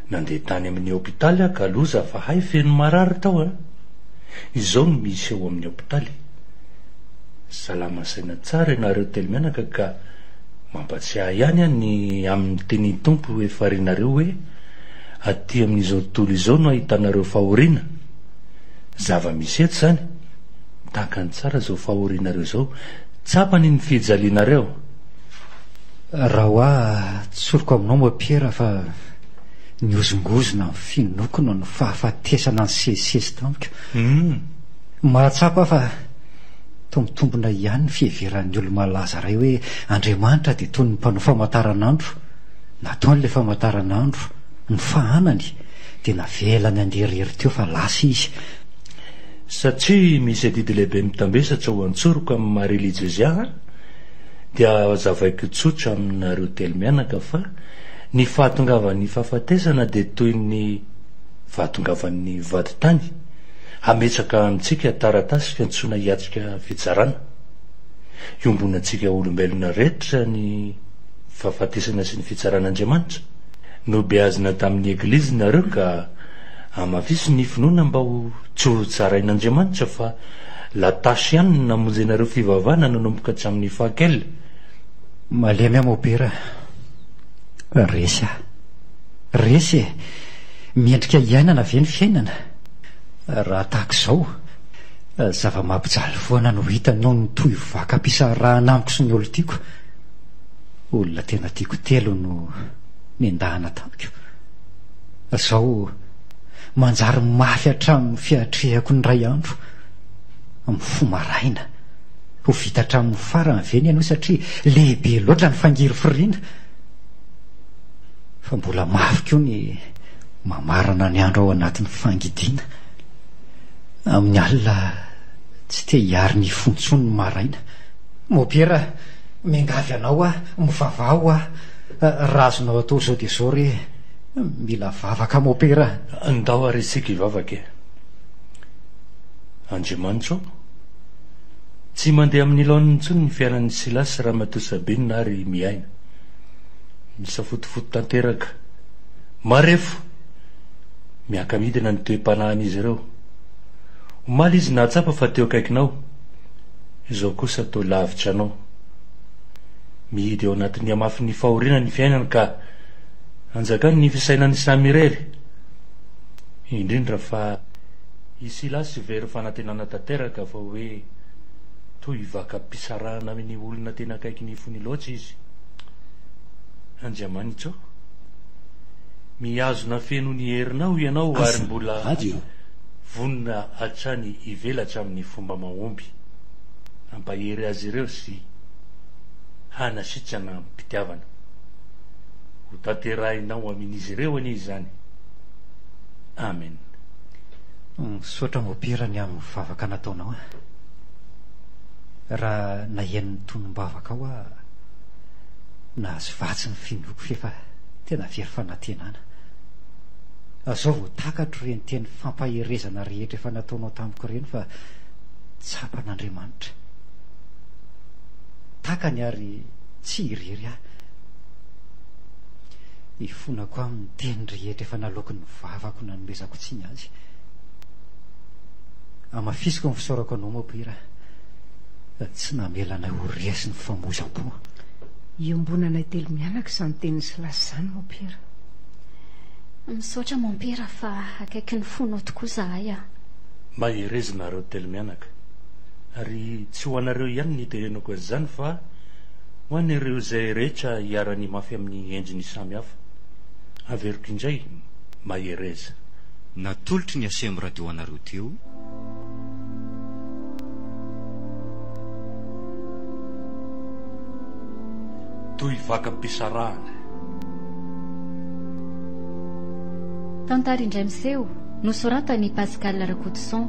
nandeha tany amin'ny hopitaly aho ka loza fa hay feno marary tao a! Izao no misy ao amin'ny hopitaly. Salama saina tsara ianareo telomianaka ka mampatsiahy ihany aho ny amin'ny tenin'ny Tompo efa renareo hoe aty amin'izao tontolo izao no ahitanareo fahoriana. Zava-misy eto izany. Takany tsara izao fahorianareo izao. Tsapany ny fijalianareo. Raha ho ahy, tsoriko aminao moa Piera fa nihozongozona ny finoako noho ny fahafatesana nisesisesy tamiko. Mahatsapa aho fa toa mitombina ihany ny fiheveran'ny olo-malaza iray hoe Andriamanitra dia toy ny mpanao famantaranandro. Nataony ilay famantaranandro, nofahanany, dia navelany handeha irery teo fa lasa izy. Satria misy adidy lehibe mitambesatra ho antsoroka amin'ny maha relijiozy ahy, dia hazavaiko tsotra aminareo telomianaka fa ny fahatongavan'ny fahafatesana dia toy ny fahatongavan'ny vadintany hametraka amintsika taratasy fiantsoana hiatrika fitsarana. Iombonantsika olombelona rehetra ny fahafatesana sy ny fitsaran'Andriamanitra. Nobeazina tamin'ny Eglizy nareo ka hamafiso ny finoana mba ho tsy ho tsarain'Andriamanitra fa. La tâche ihany no namonjenareo fivavahana nanomboka hatramin'ny fahakel. Malemy aho mopera a. Resy aho. Resy e! Mendrika hiainana ve ny fiainana? Raha tahaka izao, zava-mampijaly foana no hita noho ny tohy vakam-pisarahana amiko sy ny olon-tiako. Olona tena tiako telo no nendahana tamiko. Izao manjary mafy hatramin'ny fiatrehako ny iray andro, mifoha maraina. Ho vita hatramin'ny farany ve ny anio satria lehibe loatra ny fangirifiriana? Fa mbola mafy koa ny mamarana ny andro ao anatin'ny fangidiana. Amin'ny alina tsy te hiary ny fo intsony ny maraina. Mompera, miangavy anao aho, mivavaha ho ahy. Raha azonao atao izao dia izao re. Mila vavaka Mompera. Ndao ary isika hivavaka e. Andriamanitra ô, tsy mandeha amin'ny laoniny intsony ny fiainan'i Silasy sy Ramatoa Sabine ary miaina. Misafotofoto tanteraka. Marefo! Miaka-midina ny toe-panahin'izy ireo. Omaly izy nahatsapa fa teo akaikinao, izao kosa toa lavitra anao. Mihidy ao anatin'ny hamafin'ny fahoriana ny fiainany ka anjakany ny fisainany samy irery. Indrindra fa i Silasy very fanantenana tanteraka fa hoe toy vakam-pisarahana amin'ny olona tena akaiky ny fony loatra izy. Andriamanitra ô, mihazona feno ny herinao ianao ary mbola vonona hatrany hivelatra amin'ny fomba mahomby hampahery azy ireo sy hanasitrana amim-pitiavana. Ho tanterahinao amin'izy ireo anie izany. Amen. Misaotra Mopera ny amin'ny vavaka nataonao a. Raha naheno ny tonom-bavakao aho, nahazo vatsy ny finoako f'efa tena very fanantenana. Zao vao takatro ireny teny fampaherezana rehetra efa nataonao tamiko ireny fa tsapan'Andriamanitra. Takany ary tsy irery aho. Ifonako aminy ny teny rehetra efa naloaky ny vavako nanomezako tsiny azy. Hamafisiko ny fisaorako anao Mopera tsy namela anay ho resy ny famoizam-po. Iombonanay telomianaka izany tenin'i Silasy izany Mopera. Misaotra Mompera fa akaiky ny fonao tokoa zahay a. Mahereza nareo telomianaka. Ary tsy ho anareo ihany ny itenenako an'izany fa ho an'ireo izay rehetra iharan'ny mafy amin'ny endriny samy hafa. Averiko indray, mahereza. Natolotry ny Aceem Radio anareo teo. Toy vakam-pisarahana. Tantara indray miseho, nosoratan'i Pascal Rakotoson.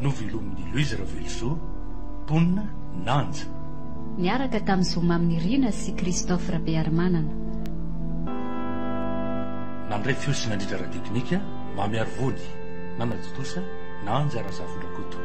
Novelomin'i Louise Ravelosoa, mponina Nanja. Niaraka tamin'i Zo Maminirina sy Christophe Rabearimanana. Nandray feo sy nandrindra ara-teknika, Mamy Arivony, nanatontosa, Nanja Razafindrakoto.